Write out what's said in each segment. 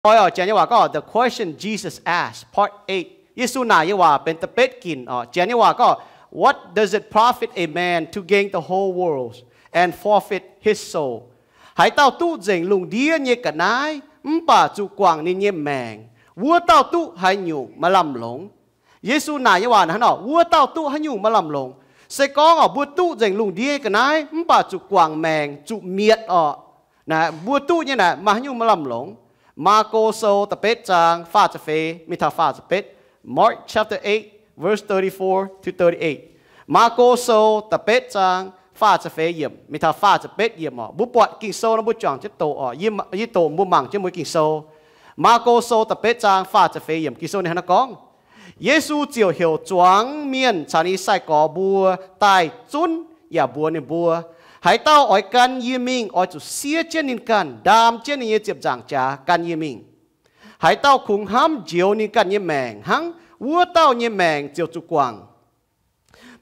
Hnoi oc, janx nyei waac gorngv The Question Jesus Asked, Part eight. Yesu naaic nyei waac benx da'betv ginc oc. Janx nyei waac gorngv, What does it profit a man to gain the whole world and forfeit his soul? Haaix dauh duqv nzengc lungh ndiev nyei ga'naaiv mv baac zuqc guangc ninh nyei maengc, wuov dauh duqv haaix nyungc maaih lamh longc? Yesu naaic nyei waac naaic hnangv nor, wuov dauh duqv haaix nyungc maaih lamh longc? Se gorngv oc, mbuo duqv nzengc lungh ndiev nyei ga'naaiv mv baac zuqc guangc maengc, zuqc mietc oc, naaic mbuo duqv nyei naaic maaih haaix nyungc maaih lamh longc? Maako Sou da'betv zaang faah ziepc feix mingh taux faah ziepc betv. Mark chapter eight, verse thirty-four to thirty-eight. Maako Sou da'betv zaang faah ziepc feix yiemc mingh taux faah ziepc betv yiemc oc. Mbuo buatc Ging-Sou nor mbuo juangc jienv doqc oc. Yie, yie doqc mbuo mangc jienv mbuo Ging-Sou. Maako Sou da'betv zaang faah ziepc feix yiemc, Ging-Sou ninh hnangv naaiv gorngv, Yesu ziouc heuc zuangx mienh caux ninh nyei sai-gorx mbuo daaih zunv yaac mbuox ninh mbuo, Haaix dauh oix gan yie mingh oix zuqc siev jienv ninh ganh, ndaam jienv ninh nyei ziepc nzaangc jaax gan yie mingh. Haaix dauh kungx hnamv njoux ninh ganh nyei maengc hnangv, wuov dauh nyei maengc ziouc zuqc guangc.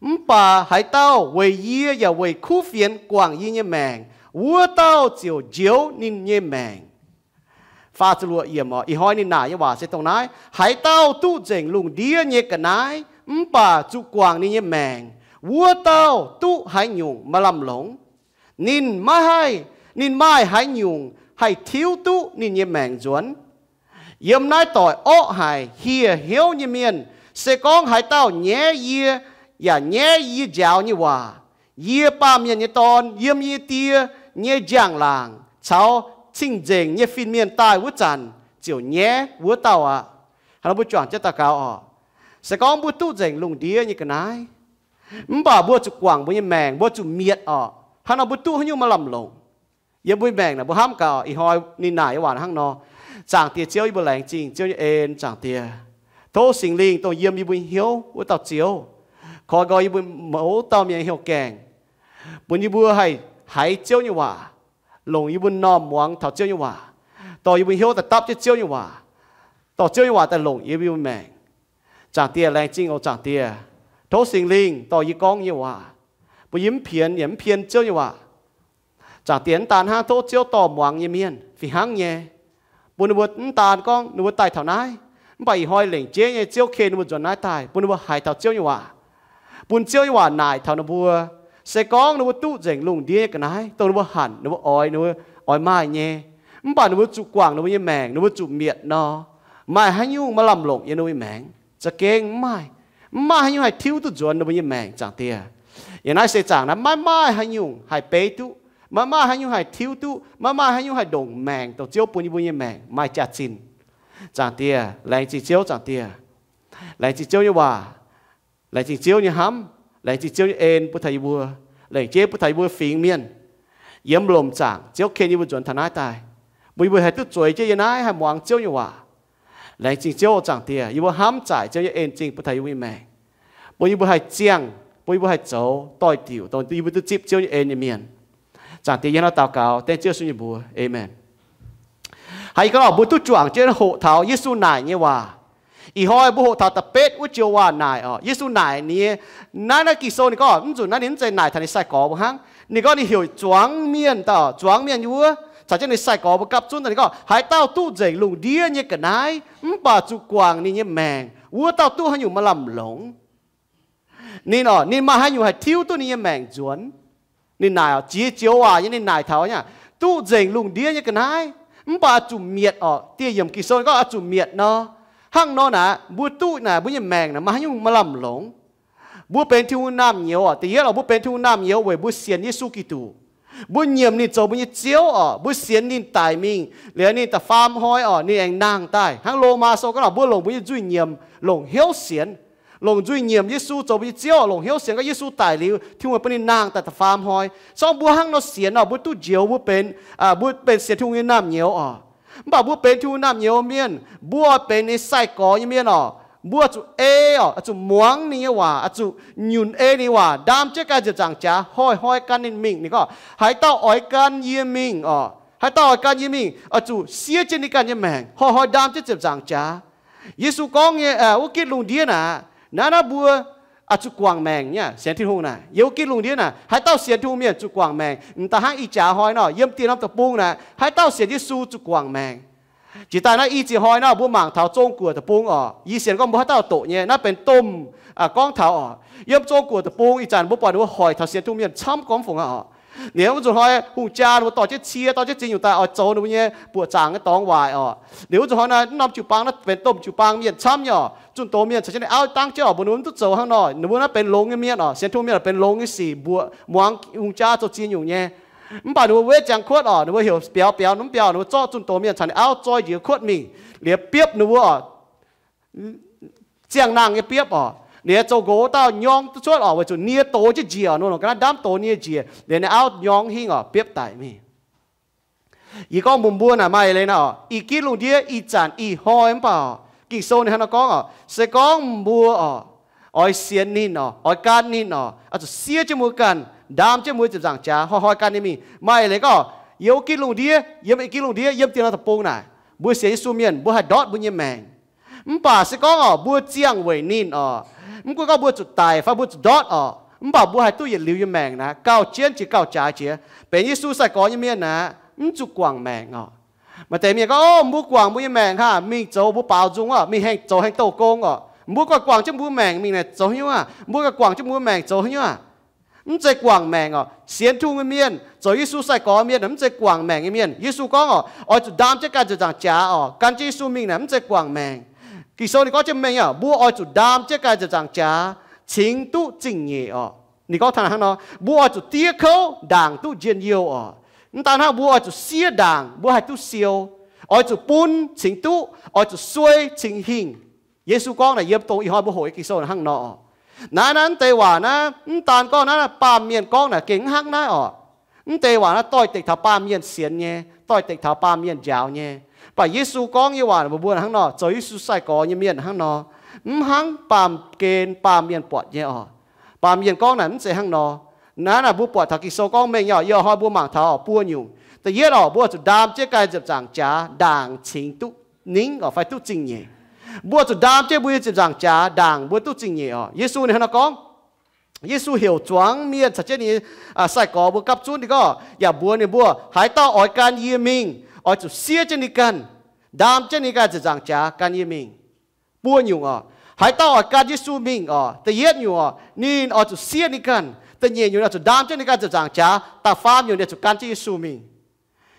Mv baac haaix dauh weic yie yaac weic kuv fienx guangc yie nyei maengc, wuov dauh ziouc njoux ninh nyei maengc. Faah ziepc luoqc yiemc oc, ih hnoi ninh naaic nyei waac se dongh naaiv, Haaix dauh duqv nzengc lungh ndiev nyei ga'naaiv mv baac zuqc guangc ninh nyei maengc, wuov dauh duqv haaix nyungc maaih lamh longc? Ninh maiv haih, ninh maaih haaix nyungc haih tiuv duqv ninh nyei maengc nzuonx? Yiem naaiv doic orqv haic hieh hnyouv nyei mienh, se gorngv haaix dauh nyaiv yie yaac nyaiv yie njaaux nyei waac, yie, Baamh Mienh nyei Dorn, yiem yie Die nyei njang-laangc caux cing-nzengc nyei fin-mienh daaih wuov zanc ziouc nyaiv wuov dauh aqv. Hnangv nor mbuo juangc jienv daux gaux oc. Se gorngv mbuo duqv nzengc lungh ndiev nyei ga'naaiv, mv baac mbuo zuqc guangc mbuo nyei maengc, mbuo zuqc mietc oc, hnangv nor mbuo duqv haaix nyungc maaih lamh longc? Yiem mbuo nyei maengc naaic mbuo hnamv gaax oc, ih hnoi ninh naaic nyei waac hnangv nor, Zaangc Diex Ziouv, yie mbuo laengz zingh Ziouv nyei en. Zaangc Diex, tov Singx Lingh dongh yiem yie mbuo hnyouv wuov dauh Ziouv, koi nqoi yie mbuo mouz dauh mienh hnyouv gaengh, bun yie mbuo haih haiz Ziouv nyei waac, longc yie mbuo m'normh muangx taux Ziouv nyei waac, dorh yie mbuo hnyouv daaih dapv jienv Ziouv nyei waac, dorh Ziouv nyei waac daaih longc yie mbuo maengc. Zaangc Diex, laengz zingh oc Zaangc Diex. Tov Singx Lingh dorh yie gorngv nyei waac, bun yie mv pienx yaac mv pien Ziouv nyei waac. Zaangc Diex, mv daan hnangv, tov Ziouv dorh muangx nyei mienh fih hnangv nyei, bun ninh mbuo mv daan gorngv ninh mbuo daaih taux naaiv, mv baac ih hnoi lengc jeiv nyei Ziouv ken ninh mbuo nzuonx naaiv daaih, bun ninh mbuo haiz taux Ziouv nyei waac, bun Ziouv nyei waac naaic taux ninh mbuo. Se gorngv ninh mbuo duqv nzengc lungh ndiev nyei ga'naaiv, dongh ninh mbuo hanc, ninh mbuo oix, ninh mbuo oix maaih nyei, mv baac ninh mbuo zuqc guangc ninh mbuo nyei maengc, ninh mbuo zuqc mietc nor, maaih haaix nyungc maaih lamh longc yiem ninh mbuo nyei maengc? Za'gengh mv maaih. Mv maaih haaix nyungc haih tiuv duqv nzuonx ninh mbuo nyei maengc, Zaangc Diex. Yiem naaiv seix zaangc naaiv maiv maaih haaix nyungc haih beiv duqv, maiv maaih haaix nyungc haih tiuv duqv, maiv maaih haaix nyungc haih ndongc maengc dongh Ziouv bun yie mbuo nyei maengc maaih jaax-zinh. Zaangc Diex, laengz zingh Ziouv, Zaangc Diex. Laengz zingh Ziouv nyei waac. Laengz zingh Ziouv nyei hnamv. Laengz zingh Ziouv nyei en bun taux yie mbuo, lengc jeiv bun taux yie mbuo fingx mienh yiem lomc zaangc Ziouv ken yie mbuo nzuonx taux naaiv daaih, bun yie mbuo haih duqv zueiz jienv yiem naaiv haih muangx Ziouv nyei waac. Laengz zingh Ziouv, Zaangc Diex, yie mbuo hnamv zaaic Ziouv nyei en zingh bun taux yie mbuo nyei maengc, bun yie mbuo haih ziangh, bun yie mbuo haih zoux doix-diuc dongh yie mbuo duqv zipv Ziouv nyei en nyei mienh. Zaangc Diex, yie hnangv naaiv daux gaux dengv Ziouv Yesu nyei mbuox, aamen. Haiz gorngv mbuo duqv juangc jienv hoqc taux Yesu naaic nyei waac. Ih hnoi mbuo hoqc taux da'betv wuov joux waac naaic oc. Yesu naaic ninh nyei, naaiv, naaiv Ging-Sou ninh gorngv mv nzunc naaiv ninh mv zeiz naaic taux ninh sai-gorx mbuo hnangv. Ninh gorngv ninh heuc zuangx mienh, zuangx mienh wuov caux jienv ninh sai-gorx mbuo gapv zunv daaih, ninh gorngv, Haaix dauh duqv nzengc lungh ndiev nyei ga'naaiv mv baac zuqc guangc ninh nyei maengc, wuov dauh duqv haaix nyungc maaih lamh longc? Ninh oc, ninh maaih haaix nyungc haih tiuv duqv ninh nyei maengc nzuonx? Ninh naaic oc, ziex joux waac nyei ninh naaic taux aqv, duqv nzengc lungh ndiev nyei ga'naaiv mv baac zuqc mietc oc. Dieh yiemc Ging-Sou gorngv oix zuqc mietc nor. Hnangv nor naaic, mbuo duqv naaic mbuo nyei maengc naaic maaih haaix nyungc maaih lamh longc? Mbuo benx Tin-Hungh naamh nyouz oc. Da'yietv oc, mbuo benx Tin-Hungh naamh nyouz weic mbuo sienx Yesu Giduc. Mbuo nyiemc ninh zoux mbuo nyei Ziouv oc. Mbuo sienx ninh daic mingh liuz ninh da'faam hnoi oc, ninh aengx nangh daaih. Hnangv Lomaa Sou gorngv oc, mbuo longc mbuo nyei nzuih nyiemc longc hnyouv sienx, longc nzuih nyiemc Yesu zoux mbuo nyei Ziouv, longc hnyouv sienx gorngv Yesu daic liuz Tin-Hungh bun ninh nangh daaih da'faam hnoi. Se gorngv mbuo hnangv nor sienx oc, mbuo duqv njoux, mbuo benx, mbuo benx sienx Tin-Hungh nyei naamh nyouz oc. Mv baac mbuo benx Tin-Hungh naamh nyouz mienh, mbuo benx ninh sai-gorx nyei mienh oc, mbuo zuqc ei oc, zuqc muangx ninh nyei waac, zuqc nyunc ei ninh nyei waac, ndaam jienv ganh ziepc nzaangc jaax, hnoi-hnoi gan ninh mingh. Ninh gorngv, Haaix dauh oix gan yie mingh oc, haaix dauh oix gan yie mingh, oix zuqc siev jienv ninh ganh nyei maengc, hnoi-hnoi ndaam jienv ziepc nzaangc jaax. Yesu gorngv nyei wuov gitv lungh ndiev naaic, naaiv, naaiv mbuo zuqc guangc maengc nyei. Sienx Tin-Hungh naaic, yiem wuov gitv lungh ndiev naaic, haaix dauh sienx Tin-Hungh mienh zuqc guangc maengc. M'daaih hnangv ih jaax hnoi nor, yiem dieh norm deic-bung naaic, haaix dauh sienx Yesu zuqc guangc maengc. Jiex daaih naaiv i ziex hnoi naaiv mbuo mangc taux Zong-Guoqv deic-bung oc, yie sienx gorngv mbuo haaix dauh doqc nyei, naaiv benx domh gorngv taux oc. Yiem Zong-Guoqv deic-bung ih zanc mbuo buatc ninh mbuo hoic taux sienx tungh mienh camv gormx fungc aqv oc. Liuz wuov nzunc hnoi hungh jaa ninh mbuo dorh jienv cie, dorh jienv ziex nyungc daaih oix zoux ninh mbuo nyei buoqc zaangc nyei dorngx waaic oc. Liuz wuov nzunc hnoi naaiv norm jiu-baang naaiv benx domh jiu-baang mienh camv nyei oc. Zunh doz mienh caux jienv ninh auv dangv jienv oc, mbuox ninh mbuo mv duqv zoux hnangv nor. Ninh mbuo naaiv benx longx nyei mienh oc, sienx tungh mienh benx longx nyei sic, mbuoqc muangx hungh jaa zoux ziex nyungc nyei. Mv baac ninh mbuo wetv ziangx kuotv oc, ninh mbuo heuc biaux biaux ninh mv biaux, ninh mbuo zorqv zunh doz mienh caux ninh auv zoi njiec kuotv mingh, liuz biopv ninh mbuo oc, ziangh nangh nyei biopv oc. Liuz zoux nqox dauh nyorng duqv cuotv oc, weic zuqc nie dox jienv njiec oc, nor longc ga'naaiv ndaamv dox nie njiec, liuz ninh auv nyorng hingv oc, biopv daic mingh. Yie gorngv mbuox mbuo naaic maaih leiz naaic oc, ih ginv lungh ndiev ih zanc ih hnoi mv baac oc, Ging-Sou ninh hnangv nor gorngv oc, se gorngv mbuo oc, oix sienx ninh oc, oix gan ninh oc, oix zuqc siev jienv mbuo ganh, ndaam jienv mbuo ziepc nzaangc jaax, hnoi-hnoi gan ninh mingh. Maaih leiz gorngv, yiem ginv lungh ndiev, yiem ih ginv lungh ndiev, yiem diex norm deic-bung naaic, mbuo sienx Yesu mienh mbuo haih ndortv mbuo nyei maengc. Mv baac se gorngv oc, mbuo ziangh weic ninh oc, mv gunv gorngv mbuo zuqc daic fai mbuo zuqc ndortv oc, mv baac mbuo haih duqv yietc liuz nyei maengc naaic, gauh jienv jiex gauh jaaix jiex. Benx Yesu sai-gorx nyei mienh naaic, mv zuqc guangc maengc oc. Maaih deix mienh gorngv, o, mbuo guangc mbuo nyei maengc haah, mingh zoux mbuo baaux nzung oc, mingh haengh zoux haengh douh gong oc, mbuo guangc jienv mbuo maengc mingh naaic zoux haaix nyungc aqv? Mbuo guangc jienv mbuo maengc zoux haaix nyungc aqv? Mv zeiz guangc maengc oc. Sienx tungh nyei mienh, zoux Yesu sai-gorx mienh, mv zeiz guangc maengc nyei mienh. Yesu gorngv oc, oix zuqc ndaam jienv ganh ziepc nzaangc jaax oc, gan jienv Yesu mingh naaic mv zeiz guangc maengc. Ging-Sou ninh gorngv jienv mengh oc, mbuo oix zuqc ndaam jienv ganh ziepc nzaangc jaax cingx duqv zingh nyeic oc. Ninh gorngv taux hnangv nor, mbuo oix zuqc diev kouv ndaangc duqv njien-youh oc. Mv daan hnangv, mbuo oix zuqc siev ndaangc mbuo haih duqv siou, oix zuqc bun cingx duqv, oix zuqc suei cingx hingh. Yesu gorngv naaic yiem dongh ih hnoi mbuo hoqc nyei Ging-Sou hnangv nor oc. Naaiv, naaiv mv deix waac naaiv mv daan gorngv naaiv, baamh mienh gorngv naaic gengh mv hnangv naaiv oc. Mv deix waac naaiv doix-dekc taux baamh mienh sienx nyei, doix-dekc taux baamh mienh njaaux nyei. Mv baac Yesu gorngv nyei waac mbuox mbuo hnangv nor, zoux Yesu sai-gorx nyei mienh hnangv nor, mv hnangv baamh gen baamh mienh buatc nyei oc. Baamh mienh gorngv naaic mv zeiz hnangv nor. Naaiv naaic mbuo buatc taux Ging-Sou gorngv mengh nyei oc, ih hnoi mbuo mangc taux oc buo nyungc. Da'yietv oc, mbuo zuqc ndaam jienv ganh ziepc nzaangc jaax ndaangc cingx duqv ningv oc, fai duqv zingh nyeic. Mbuo zuqc ndaam jienv mbuo nyei ziepc nzaangc jaax ndaangc mbuo duqv zingh nyeic oc. Yesu ninh hnangv nor gorngv. Yesu heuc zuangx mienh caux jienv ninh nyei sai-gorx mbuo gapv zunv ninh gorngv, yaac mbuox ninh mbuo, haaix dauh oix gan yie mingh, oix zuqc siev jienv ninh ganh, ndaam jienv ninh ganh ziepc nzaangc jaax gan yie mingh. Buo nyungc oc, haaix dauh oix gan Yesu mingh oc, da'yietv nyungc oc, ninh oix zuqc siev ninh ganh. Da'nyeic nyungc oix zuqc ndaam jienv ninh ganh ziepc nzaangc jaax. Da'faam nyungc ninh oix zuqc gan jienv Yesu mingh.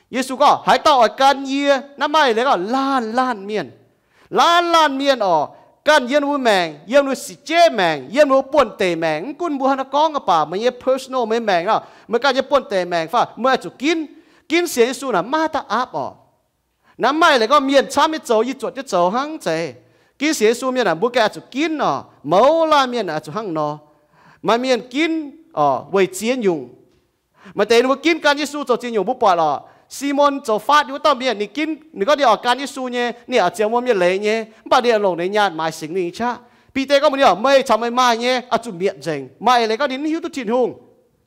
Yesu gorngv, haaix dauh oix gan yie, naaiv maaih leiz gorngv laanh laanh mienh, laanh laanh mienh oc, ganh yiem ninh mbuo maengc, yiem ninh mbuo six-jeiv maengc, yiem ninh mbuo buonv-deic maengc, mv gunv mbuo haaix nor gorngv, mv baac meih nyei personal meih maengc nor, meih ganh nyei buonv-deic maengc fai meih oix zuqc ginv, ginv sienx Yesu naaic maiv da'aapv oc. Naaiv maaih leiz gorngv mienh camv nyei zoux yie zuotc jienv zoux hnangv zeiz. Ginv sienx Yesu mienh naaic mbuo ganh oix zuqc ginv oc. Mouz laanh mienh oix zuqc hnangv nor. Maaih mienh ginv oc weic ziex nyungc. Maaih deix ninh mbuo ginv gan Yesu zoux ziex nyungc mbuo buatc oc. Simon zoux faatv nyei wuov dauh mienh ninh ginv, ninh gorngv ninh oix gan Yesu nyei, ninh oix ziangx wuom nyei leiz nyei, mv baac ninh oix longc ninh nyaanh maaiz Singx Lingh nyei qaqv. Bide gorngv mbuox ninh oc, meih caux meih maaih nyei oix zuqc mietc nzengc. Maaih leiz gorngv ninh mv hiuv duqv Tin-Hungh.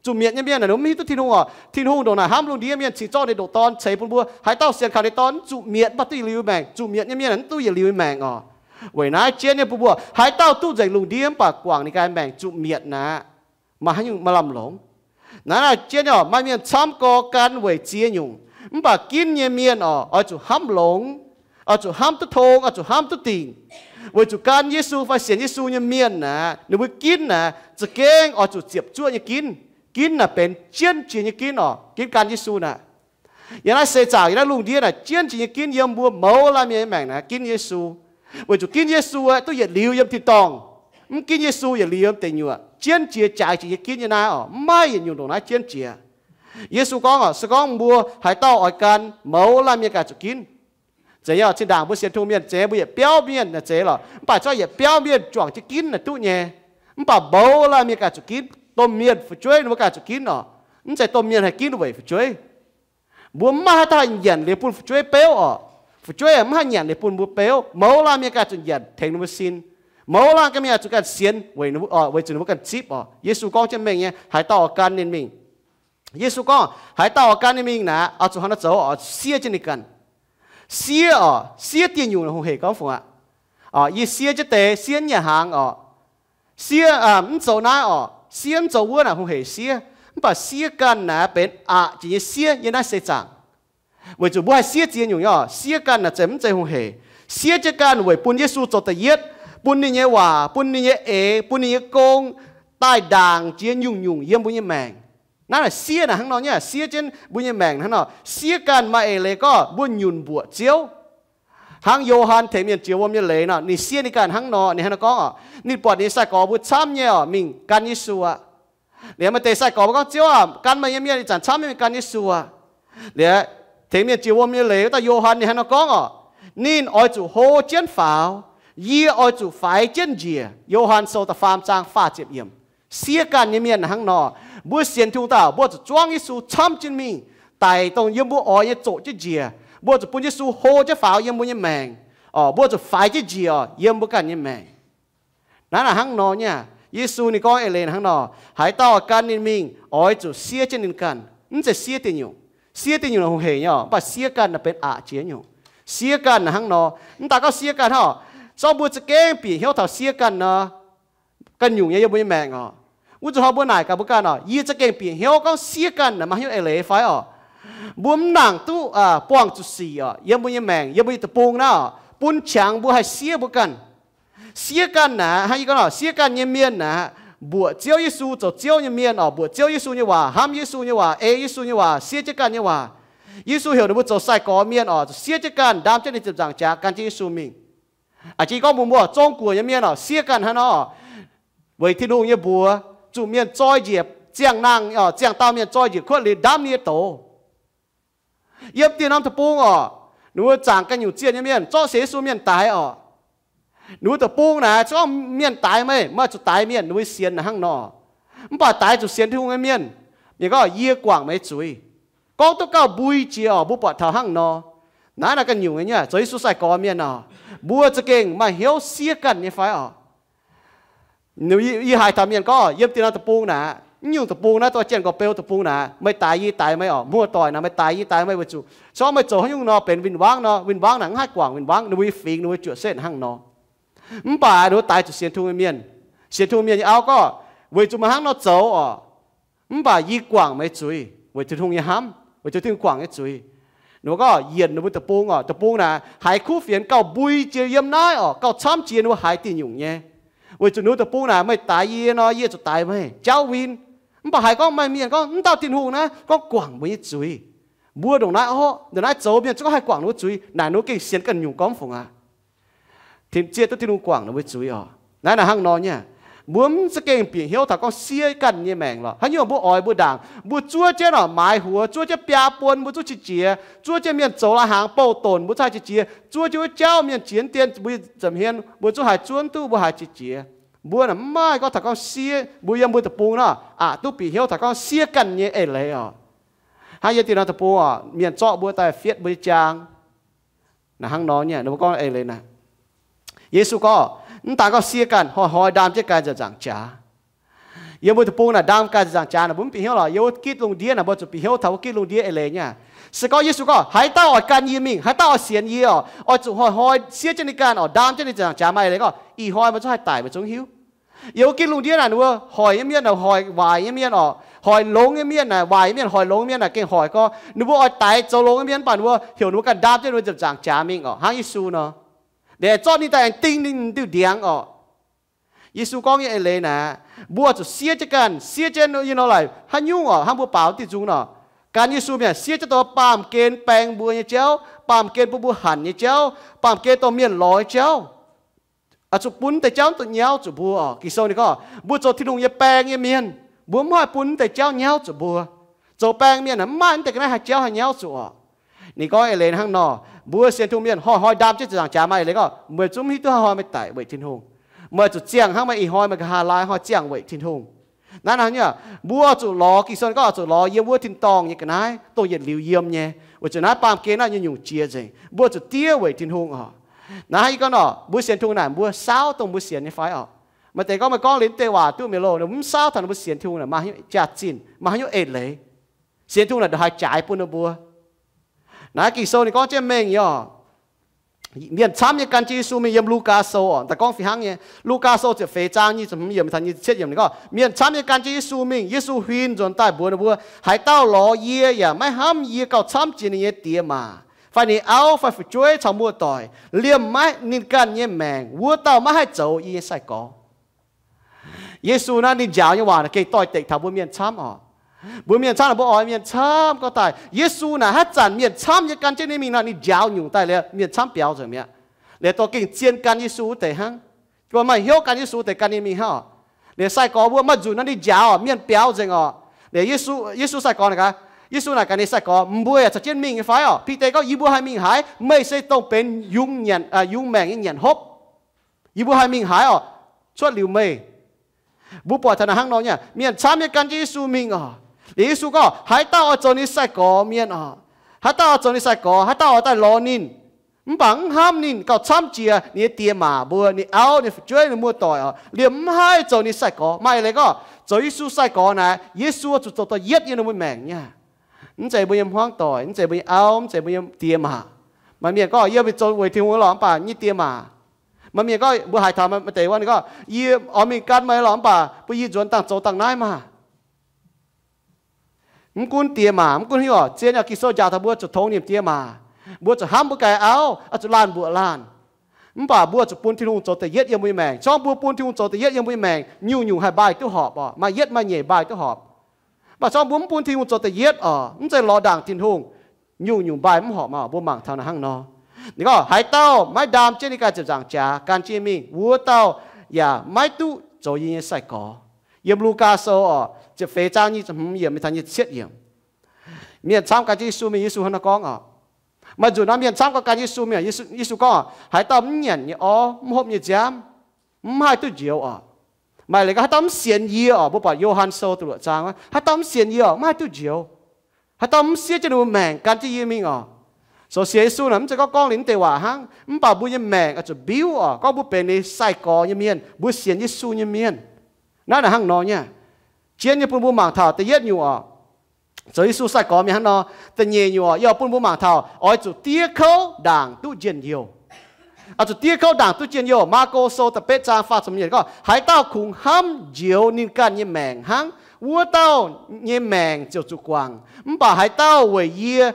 Zuqc mietc nyei mienh naaic ninh mv hiuv duqv Tin-Hungh oc. Tin-Hungh ndongc naaic hnamv lungh ndiev mienh cingx zorqv ninh ndoqc Dorn ceix bun mbuo. Haaix dauh sienx kaux ninh Dorn mv zuqc mietc, mv baac duqv yietc liuz maengc. Zuqc mietc nyei mienh mv duqv yietc liuz maengc oc. Weic naaiv jienv nyei bun mbuo, haaix dauh duqv nzengc lungh ndiev mv baac guangc ninh ganh maengc zuqqv mietc naaic, maaih haaix nyungc maaih lamh longc? Naaiv naaic jienv oc, maaih mienh camv gorx gan weic ziex nyungc. Mv baac ginv nyei mienh oc, oix zuqc hnamv longx, oix zuqc hnamv duqv tong, oix zuqc hnamv duqv dingc. Weic zuqc gan Yesu fai sienx Yesu nyei mienh naaic, ninh mbuo ginv naaic za'gengh oix zuqc ziepc zuoqv nyei ginv. Ginv naaic benx jienv jiex nyei ginv oc, ginv gan Yesu naaic. Yiem naaiv seix zaangc, yiem naaiv lungh ndiev naaic jienv jiex nyei ginv yiem mbuo mouz laanh mienh nyei maengc naaic ginv Yesu. Weic zuqc ginv Yesu aeqv, duqv yietc liuz yiem tin-dorngh. Mv ginv Yesu yietc liuz yiem deic nyuoqc. Jienv jiex jaaix jiex nyei ginv nyei naaiv oc, mv maaih yietc nyungc ndongc naaiv jienv jiex. Yesu gorngv oc, se gorngv mbuo haaix dauh oix gan, mouz laanh mienh ganh zuqc ginv. Zeiz nyei oc, zinh ndaangc mbuo sienx tungh mienh zeiz, mbuo yietc biauv mienh naaic zeiz lorqc. Mv baac zorqv yietc biauv mienh juangc jienv ginv naaic duqv nyei. Mv baac mouz laanh mienh ganh zuqc ginv. Domh mienh fu'jueiv ninh mbuo ganh zuqc ginv oc. Mv zeiz domh mienh haih ginv weic fu'jueiv. Mbuo mv maaih haaix dauh haih nyanc liuz bun fu'jueiv beuv oc. Fu'jueiv mv haih nyanc liuz bun mbuo beuv. Mouz laanh mienh ganh zuqc nyanc tengx ninh mbuo sin. Mouz laanh ganh mienh zuqc ganh sienx weic, weic zuqc ninh mbuo ganh zipv oc. Yesu gorngv jienv mengh nyei, haaix dauh oix gan ninh mingh. Yesu gorngv, haaix dauh oix gan ninh mingh naaic, oix zuqc hnangv naaiv zoux oc, siev jienv ninh ganh. Siev oc, siev dieh nyungc hungh heic gorngv fungc aqv. Yie siev jienv deix, siev nyanc hnaangx oc. Siev mv zoux naaiv oc, siev mv zoux wuov naaic hungh heic siev. Mv baac siev ganh naaic benx aqc jiex nyei siev yiem naaiv seix zaangc. Weic zuqc mbuo haih siev ziex nyungc nyei oc. Siev ganh naaic zeiz mv zeiz hungh hec. Siev jienv ganh weic bun Yesu zoux da'yietv, bun ninh nyei waac, bun ninh nyei eix, bun ninh nyei gong daaih ndaangc jiex nyungc-nyungc yiem mbuo nyei maengc. Naaiv naaic siev naaic hnangv nor nyei, siev jienv mbuo nyei maengc hnangv nor. Siev ganh maaih eix leiz gorngv mbuo nyunc mbuoqc Ziouv. Hnangv Yo^han tengx mienh jiex wuom nyei leiz nor, ninh siev ninh ganh hnangv nor. Ninh hnangv nor gorngv oc, ninh buatc ninh nyei sai-gorx mbuo camv nyei oc, mingh gan Yesu aqv. Liuz maaih deix sai-gorx mbuo gorngv, Ziouv aah, gan meih nyei mienh ih zanc camv nyei, mingh gan Yesu aqv. Liuz tengx mienh jiex wuom nyei leiz wuov dauh Yo^han ninh hnangv nor gorngv oc, ninh oix zuqc hlo jienv faaux, yie oix zuqc faix jienv njiec. Yo^han Sou da'faam zaang faah ziepc yiemc. Siev ganh nyei mienh hnangv nor. Mbuo sienx Tin-Hungh dauh mbuo zuqc zuangv Yesu camv jienv mingh, daic dongh yiem mbuo oix nyei zoqc jienv njiec. Mbuo zuqc bun Yesu hlo jienv faaux yiem mbuo nyei maengc oc. Mbuo zuqc faix jienv njiec oc, yiem mbuo ganh nyei maengc. Naaiv naaic hnangv nor nyei. Yesu ninh gorngv eix leiz hnangv nor, haaix dauh oix gan ninh mingh, oix zuqc siev jienv ninh ganh. Mv zeiz siev diuh nyungc. Siev diuh nyungc hungh hec nyei oc, mv baac siev ganh naaic benx aqc jiex nyungc. Siev ganh naaic hnangv nor. Mv daaih gorngv siev ganh hnangv, zorqv mbuo za'gengh bieqc hnyouv taux siev ganh nor, ganh nyungc nyei yiem mbuo nyei maengc oc. Wuov zuqc hnoi mbuo naaic gaax mbuo ganh oc, yie za'gengh bieqc hnyouv gorngv siev ganh naaic maaih hnyouv eix leiz fai oc. Mbuo mv nangc duqv buangh zuqc sic oc, yiem mbuo nyei maengc, yiem mbuo nyei deic-bung naaiv oc, bun qangx mbuo haih siev mbuo ganh. Siev ganh naaic, hnangv yie gorngv oc, siev ganh nyei mienh naaic, mbuoqc Ziouv Yesu zoux Ziouv nyei mienh oc, mbuoqc Ziouv Yesu nyei waac, hnamv Yesu nyei waac, ei Yesu nyei waac, siev jienv ganh nyei waac. Yesu heuc ninh mbuo zoux sai-gorx mienh oc, zuqc siev jienv ganh, ndaam jienv ninh ziepc nzaangc jaax gan jienv Yesu mingh. A'jang gorngv mbuo mbuo zong guoqv nyei mienh oc, siev ganh hnangv nor, weic Tin-Hungh nyei mbuox, zuqc mienh zoi njiec ziangh nangh oc, ziangh dauh mienh zoi njiec kuotv liuz ndaamv ninh nyei doz. Yiem dieh norm deic-bung oc, ninh mbuo zaangc ganh nyungc zienh nyei mienh, zorqv sienx Yesu mienh daix oc. Ninh mbuo deic-bung naaic, se gorngv mienh daix meih, meih zuqc daix mienh, ninh mbuo sienx naaic hnangv nor. Mv baac daix zuqc sienx Tin-Hungh nyei mienh, mienh gorngv, yie guangc meih zuiz. Gorngv duqv gauh mbui jiex oc, mbuo buatc taux hnangv nor. Naaiv naaic ganh nyungc nyei, zoux Yesu sai-gorx mienh oc, mbuo za'gengh maaih hnyouv siev ganh nyei fai oc? Yie haiz taux mienh gorngv, yiem dieh norm deic-bung naaic, mv nyungc deic-bung naaiv, dorh Janx-Gorx-Beu deic-bung naaic, meih daix yie daix meih oc, muoz-doic naaic, meih daix yie daix meih, weic zuqc se gorngv meih zoux haaix nyungc nor benx win-wangv nor, win-wangv naaic mv haih guangc win-wangv, ninh mbuo nyei fingx, ninh mbuo juoqc setv hnangv nor. Mv baac ninh mbuo daix zuqc sienx Tin-Hungh nyei mienh, sienx Tin-Hungh mienh nyei auv gorngv, weic zuqc meih hnangv nor zoux oc, mv baac yie guangc meih zuiz weic Tin-Hungh nyei hnamv, weic zuqc Tin-Hungh guangc nyei zuiz. Ninh mbuo gorngv yienc ninh mbuo deic-bung oc, deic-bung naaic haiz kuv fienx gauh mbui jiex yiem naaiv oc, gauh camv jiex ninh mbuo haiz diuh nyungc nyei. Weic zuqc ninh mbuo deic-bung naaic, meih daix yie nor, yie zuqc daix meih, jauv win. Mv baac haiz gorngv maaih mienh gorngv, mv dauh Tin-Hungh naaiv gorngv guangc mbuo nyei zuiz. Mbuo ndongc naaiv orqc, ndongc naaiv zoux mienh zungv haih guangc ninh mbuo zuiz naaic, ninh mbuo gengh sienx ganh nyungc gorngv fungc aqv. Zieqv duqv Tin-Hungh guangc ninh mbuo zuiz oc. Naaiv naaic hnangv nor nyei. Mbuo mv za'gengh bieqc hnyouv taux gorngv siev ganh nyei maengc lorqc. Haaix nyungc mbuo oix mbuo ndaangc, mbuo zuov jienv oc, maaiz huox, zuov jienv biaa buon, mbuo zungv qiex jiez. Zuov jienv mienh zoux lai-hnaangx bouh donc, mbuo zungv haih qiex jiez. Zuov jienv wuov jauv mienh jiex dien mbuo nza'hmien, mbuo zungv haiz zuonv duqv, mbuo haiz qiex jiez. Mbuo naaic mv maaih gorngv taux gorngv siev, mbuo yiem mbuo deic-bung nor, aqc duqv bieqc hnyouv taux gorngv siev ganh nyei eix leiz oc. Hnangv yiem dieh norm deic-bung oc, mienh zorqv mbuo daaih fietv mbuo nyei jaang. Naaic hnangv nor nyei, ninh mbuo gorngv eix leiz naaic. Yesu gorngv, mv daan gorngv siev ganh, hnoi-hnoi ndaam jienv ganh nzaangc jaax. Yiem mbuo deic-bung naaic ndaam ganh nzaangc jaax naaic mbuo mv bieqc hnyouv lorqc. Yiem wuov gitv lungh ndiev naaic mbuo zuqc bieqc hnyouv taux wuov gitv lungh ndiev eix leiz nyei. Se gorngv Yesu gorngv, haaix dauh oix gan yie mingh, haaix dauh oix sienx yie oc, oix zuqc hnoi-hnoi siev jienv ninh ganh oc, ndaam jienv ninh nzaangc jaax maaih eix leiz gorngv, ih hnoi meih zungv haih daic, meih zungv hiuv. Yiem wuov gitv lungh ndiev naaic ninh mbuo hoic nyei mienh, hoic waaic nyei mienh oc, hoic longx nyei mienh naaic, waaic nyei mienh hoic longx nyei mienh naaic gengh hoic gorngv ninh mbuo oix daix zoux longx nyei mienh, mv baac ninh mbuo heuc ninh mbuo ganh ndaam jienv ninh mbuo nziepc nzaangc jaax mingh oc, hnangv Yesu nor. Ninh zorqv ninh daaih aengx ding ninh diuh ndiangx oc. Yesu gorngv nyei eix leiz naaic, mbuo zuqc siev jienv ganh, siev jienv yie nor laic haaix nyungc oc, hnangv mbuo baaux diuh nzung nor. Gan Yesu mienh siev jienv dongh baamh gen baeng mbuo nyei jauv, baamh gen bun mbuo hanc nyei jauv, baamh gen dongh mienh lorz nyei jauv. Oix zuqc bun deix jauv dongh nyauv zuqc mbuo oc. Ging-Sou ninh gorngv mbuo zoux Tin-Hungh nyei baeng nyei mienh, mbuo mv haih bun deix jauv nyauv zuqc mbuo. Zoux baeng mienh aeqv, mv maaih deix ga'naaiv haih jauv haih nyauv zuqc oc. Ninh gorngv eix leiz hnangv nor, mbuo sienx Tin-Hungh mienh hnoi-hnoi ndaam jienv ziepc nzaangc jaax maaih eix leiz gorngv, meih zungv mv hiuv duqv hnoi-hnoi meih daic weic Tin-Hungh. Meih zuqc ziangh hnangv meih ih hnoi meih nqa'haav laai hnoi ziangh weic Tin-Hungh. Naaiv hnangv nyei, mbuo oix zuqc lorz, Ging-Sou gorngv oix zuqc lorz yiem wuov tin-dorngh nyei ga'naaiv, dongh yietc liuz yiem nyei. Weic zuqc naaiv baamh gen naaiv nyungc-nyungc jiex nzengc, mbuo zuqc diev weic Tin-Hungh oc. Naaiv hnangv yie gorngv nor, mbuo sienx Tin-Hungh naaic, mbuo saauv dongh mbuo sienx nyei fai oc? Maaih deix gorngv meih gorngv liuz deix waac duqv mienh loh, mv saauv taux ninh mbuo sienx Tin-Hungh naaic maaih haaix nyungc jaax-zinh, maaih haaix nyungc eix leiz. Sienx Tin-Hungh naaic ndongc haaix jaaix bun ninh mbuo. Naaiv Ging-Sou ninh gorngv jienv mengh nyei oc. Mienh camv nyei gan jienv Yesu mingh. Yiem Lugaa Sou oc, daaih gorngv fih hnangv nyei. Lugaa Sou ziepc feix zaang nyic ziepc hmz yiemc taux nyic ziepc cietv yiemc ninh gorngv, mienh camv nyei gan jienv Yesu mingh. Yesu huin nzuonx daaih mbuox ninh mbuo, haaix dauh lorz yie yaac maiv hnamv yie gauh camv jiex ninh nyei diex maac fai ninh auv fai fu'jueiv caux muoz-doic, liemh maiv ninh ganh nyei maengc, wuov dauh maiv haih zoux yie nyei sai-gorx. Yesu naaiv ninh njaaux nyei waac naaic gengh doix-dekc taux mbuo mienh camv oc. Mbuo mienh camv naaic, mbuo oix mienh camv gorngv daaih. Yesu naaic haaix zanc mienh camv nyei gan jienv ninh mingh nor, ninh njaaux nyungc daaih liuz mienh camv biaux nzengc mi'aqv. Liuz dorh gengh zien gan Yesu wuov deix hnangv. Gorngv maaih hnyouv gan Yesu wuov deix gan ninh mingh hnangv oc. Liuz sai-gorx mbuo maaih nzunc nor ninh njaaux mienh biaux nzengc oc. Liuz Yesu, Yesu sai-gorx naaic gaax, Yesu naaic gaax ninh sai-gorx, mbuo yaac caux jienv mingh nyei fai oc? Bide gorngv, yie mbuo haih mingh haaix? Meih se dongh benx yungz nyanc, yungz maengc nyei nyanc hopv. Yie mbuo haih mingh haaix oc? Cuotv liuz meih. Mbuo buatc taux naaic hnangv nor nyei, mienh camv nyei gan jienv Yesu mingh oc. Liuz Yesu gorngv, haaix dauh oix zoux ninh sai-gorx mienh oc, haaix dauh oix zoux ninh sai-gorx, haaix dauh oix daaih lorz ninh, mv baac mv hnamv ninh gauh camv jiex ninh nyei diex maac mbuo, ninh auv, ninh fu'jueiv, ninh muoz-doic oc, liemh mv haih zoux ninh sai-gorx. Maaih leiz gorngv zoux Yesu sai-gorx naaic, Yesu zuqc zoux da'yietv yiem ninh mbuo maengc nyei. Mv zeiz mbuo nyei hmuangv doic, mv zeiz mbuo nyei auv, mv zeiz mbuo nyei diex maac. Maaih mienh gorngv, yie mingh zoux weic Tin-Hungh lorqc, mv baac nyei diex maac. Maaih mienh gorngv, mbuo haiz taux maaih deix wuov ninh gorngv, yie oix mingh gan meih lorqc, mv baac bun yie nzuonx dangh zoux dangh naaiv maah. Mv gunv diex maac, mv gunv haaix nyungc, zien nyei Ging-Sou njaaux taux mbuo zuqc tongx nimc diex maac. Mbuo zuqc hnamv mbuo ganh auv, oix zuqc laanh mbuoqc laanh. Mv baac mbuo zuqc bun Tin-Hungh zoux da'yietv yiem mbuo nyei maengc. Zorngv mbuo bun Tin-Hungh zoux da'yietv yiem mbuo nyei maengc, nyungc-nyungc haih mbaih duqv horpc oc, maaih yietv maaih nyeic mbaih duqv horpc. Mv baac zorngv mbuo mv bun Tin-Hungh zoux da'yietv oc, mv zeiz lorz ndaangc Tin-Hungh, nyungc-nyungc mbaih mv horpc maah. Mbuo mangc taux naaic hnangv nor. Ninh gorngv, haaix dauh maiv ndaam jienv ninh ganh ziepc nzaangc jaax gan jienv mingh, wuov dauh yaac maiv duqv zoux yie nyei sai-gorx. Yiem Lugaa Sou oc, ziepc feix zaang nyic ziepc hmz yiemc mingh taux nyic ziepc cietv yiemc. Mienh camv gan jienv Yesu mingh, Yesu hnangv naaiv gorngv oc. Maaih nzunc nor mienh camv gorngv gan Yesu mingh, Yesu gorngv, haaix dauh mv nyanc nyei orv, mv hopv nyei nziaamv, mv haih duqv njoux oc. Maaih leiz gorngv haaix dauh mv sienx yie oc, mbuo buatc Yo^han Sou da'luoqc zaang, haaix dauh mv sienx yie oc, mv haih duqv njoux. Haaix dauh mv siev jienv ninh mbuo maengc gan jienv yie mingh oc. Zoux sienx Yesu naaic mv zeiz gorngv gorngv liuz mv deix waac hnangv, mv baac mbuo nyei maengc oix zuqc mbiuv oc, gorngv mbuo benx ninh sai-gorx nyei mienh, mbuo sienx Yesu nyei mienh. Naaiv naaic hnangv nor nyei. Zien nyei bun mbuo mangc taux da'yietv nyungc oc, zoux Yesu sai-gorx mienh hnangv nor. Da'nyeic nyungc oc, yie oix bun mbuo mangc taux oix zuqc diev kouv ndaangc duqv njien-youh. Oix zuqc diev kouv ndaangc duqv njien-youh. Maako Sou da'betv zaang faah ziepc hmz yiemc gorngv, haaix dauh kungx hnamv njoux ninh ganh nyei maengc hnangv, wuov dauh nyei maengc ziouc zuqc guangc. Mv baac haaix dauh weic yie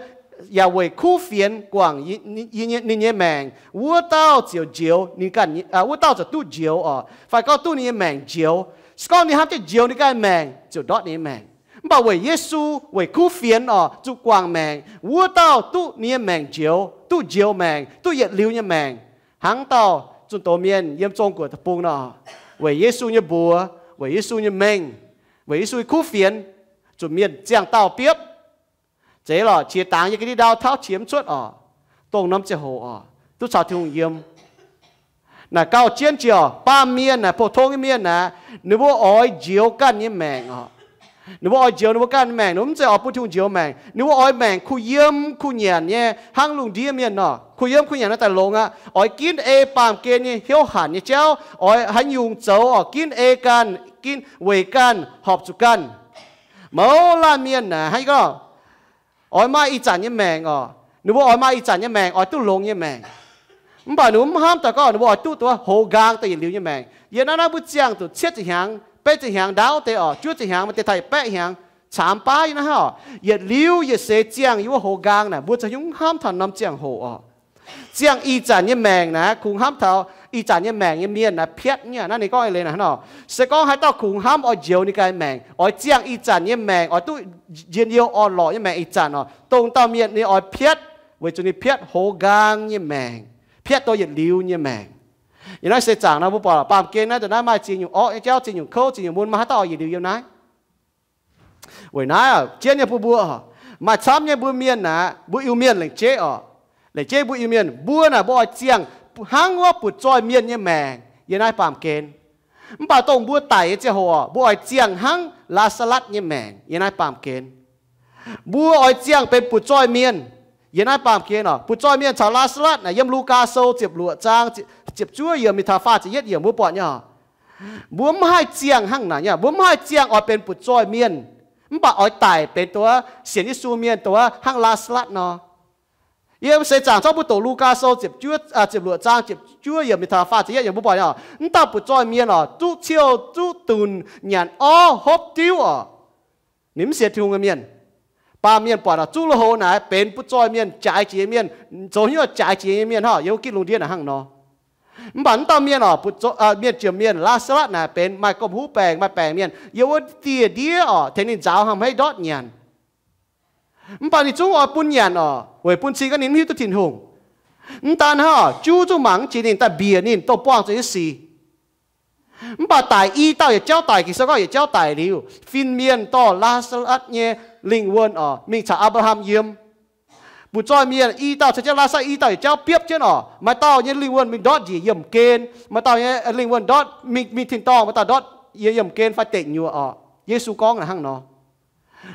yaac weic kuv fienx guangc ninh nyei maengc, wuov dauh ziouc njoux ninh ganh, wuov dauh ziouc duqv njoux oc, fai gorngv duqv ninh nyei maengc njoux. Se gorngv ninh hnamv jienv njoux ninh ganh maengc, ziouc ndortv ninh nyei maengc. Mv baac weic Yesu, weic kuv fienx oc, zuqc guangc maengc, wuov dauh duqv ninh nyei maengc njoux, duqv njoux maengc, duqv yietc liuz nyei maengc. Hnangv dauh zunh doz mienh yiem Zong-Guoqv deic-bung nor, weic Yesu nyei mbuox, weic Yesu nyei mengh, weic Yesu nyei kuv fienx, zuqc mienh ziangh dauh biopv. Zeiz lorqc, qiex dangx yiem ga'ndiev ndau tauv qiex mv cuotv oc, dongh norm ziangh hoc oc, duqv caux Tin-Hungh yiem. Naaic gauh jienv jiex oc, baamh mienh naaic, pou-tong nyei mienh naaic, ninh mbuo oix njoux ganh nyei maengc oc. Ninh mbuo oix njoux ninh mbuo ganh nyei maengc, ninh mbuo mv zeiz oix bun Tin-Hungh njoux maengc. Ninh mbuo oix maengc kuh yiem kuh nyanc nyei, hnangv lungh ndiev mienh nor, kuh yiem kuh nyanc naaiv daaih longx aqv. Oix ginv ei baamh gen nyei hnyouv hanc nyei jauv, oix haaix nyungc zoux oc, ginv ei ganh, ginv weic ganh, horpc zuqc ganh. Mouz laanh mienh naaic hnangv gorngv oix maaih ih zanc nyei maengc oc. Ninh mbuo oix maaih ih zanc nyei maengc, oix duqv longx nyei maengc. Mv baac ninh mbuo mv hnamv daaih gorngv ninh mbuo oix duqv duqv hoz nqaang daaih yietc liuz nyei maengc. Yiem naaiv naaiv mbuo ziangh zuqc cietv ziepc hnyangx, betv ziepc hnyangx ndaauv deix oc, juov ziepc hnyangx maaih deix taux yietc baeqv hnyangx, caamx baav yiem naaiv oc. Yietc liuz yietc seix ziangh yiem wuov hoz nqaang naaic, mbuo za'gengh mv hnamv taux norm ziangh hoc oc. Ziangh ih zanc nyei maengc naaic, kungx hnamv taux ih zanc nyei maengc nyei mienh naaic piatv nyei. Naaiv ninh gorngv eix leiz naaic hnangv nor, se gorngv haaix dauh kungx hnamv oix njoux ninh ganh maengc, oix ziangh ih zanc nyei maengc, oix duqv njien-youh orn-lorqc nyei maengc ih zanc oc, dongh dauh mienh ninh oix piatv, weic zuqc ninh piatv hoz nqaang nyei maengc, piatv duqv yietc liuz nyei maengc. Yiem naaiv seix zaangc nor mbuo buatc baamh gen naaiv, da'naaiv maaih ziex nyungc orqv nyei jauv, ziex nyungc kouv, ziex nyungc mun, maaih haaix dauh oix yietc liuz yiem naaiv? Weic naaiv jienv nyei bun mbuo, maaih camv nyei mbuo mienh naaic, mbuo Iu-Mienh lengc jeiv oc. Lengc jeiv mbuo Iu-Mienh, mbuo naaic mbuo oix ziangh hnangv wuov butv-zoih mienh nyei maengc yiem naaiv baamh gen. Mv baac dongh mbuo daic nyei ziangh hoc oc, mbuo oix ziangh hnangv Laa^saa^latv nyei maengc yiem naaiv baamh gen. Mbuo oix ziangh benx butv-zoih mienh yiem naaiv baamh gen oc. Butv-zoih mienh caux Laa^saa^latv naaic yiem Lugaa Sou ziepc luoqc zaang ziepc zuov yiemc mingh taux faah ziepc yietv yiemc mbuo buatc nyei oc. Mbuo mv haih ziangh hnangv naaic nyei, mbuo mv haih ziangh oix benx butv-zoih mienh, mv baac oix daic benx dongh wuov sienx Yesu mienh, dongh wuov hnangv Laa^saa^latv nor. Yiem seix zaangc zorqv mbuo doqc Lugaa Sou ziepc luoqc zaang ziepc juov yiemc mingh taux faah ziepc yietv yiemc mbuo buatc oc, wuov dauh butv-zoih mienh oc, zuqv ciouh zuqv dunc, nyanc orv hopv diuv oc. Ninh mv sienx Tin-Hungh nyei mienh. Baamh mienh buatc oc, zuqv lui-houx naaic benx butv-zoih mienh, jaaix jiex mienh, zoux hnyouv jaaix jiex nyei mienh hnangv, yiem wuov gitv lungh ndiev naaic hnangv nor. Mv baac wuov dauh mienh oc, mienh jomc mienh Laa^saa^latv naaic benx maaih gomh huv baengc, maaih baengc mienh, yiem wuov dieh ndiev oc, tengx ninh nzaaux hnangv hmeiv ndortv nyanc. Mv baac ninh zungv oix bun nyanc oc, weic bun cing gorngv ninh mv hiuv duqv Tin-Hungh. Mv daan hnangv, juv zungv mangc mv jiex ninh, daaih mbiec ninh, dongh buangh zuqc nyei sic. Mv baac daic i dauh yietc jauv daic, Ging-Sou gorngv yietc jauv daic liuz, fin-mienh dorh Laa^saa^latv nyei lingh wuonh oc mingh caux Apc^laa^ham yiem. Butv-zoih mienh i dauh caux jienv Laa^saa^latv i dauh yietc jauv biopv jienv oc, maaih dauh nyei lingh wuonh mingh ndortv njiec yiemh gen, maaih dauh nyei lingh wuonh ndortv mingh, mingh tin-dorngh, maaih dauh ndortv yiem, yiemh gen fai deic nyuoqc oc. Yesu gorngv naaic hnangv nor.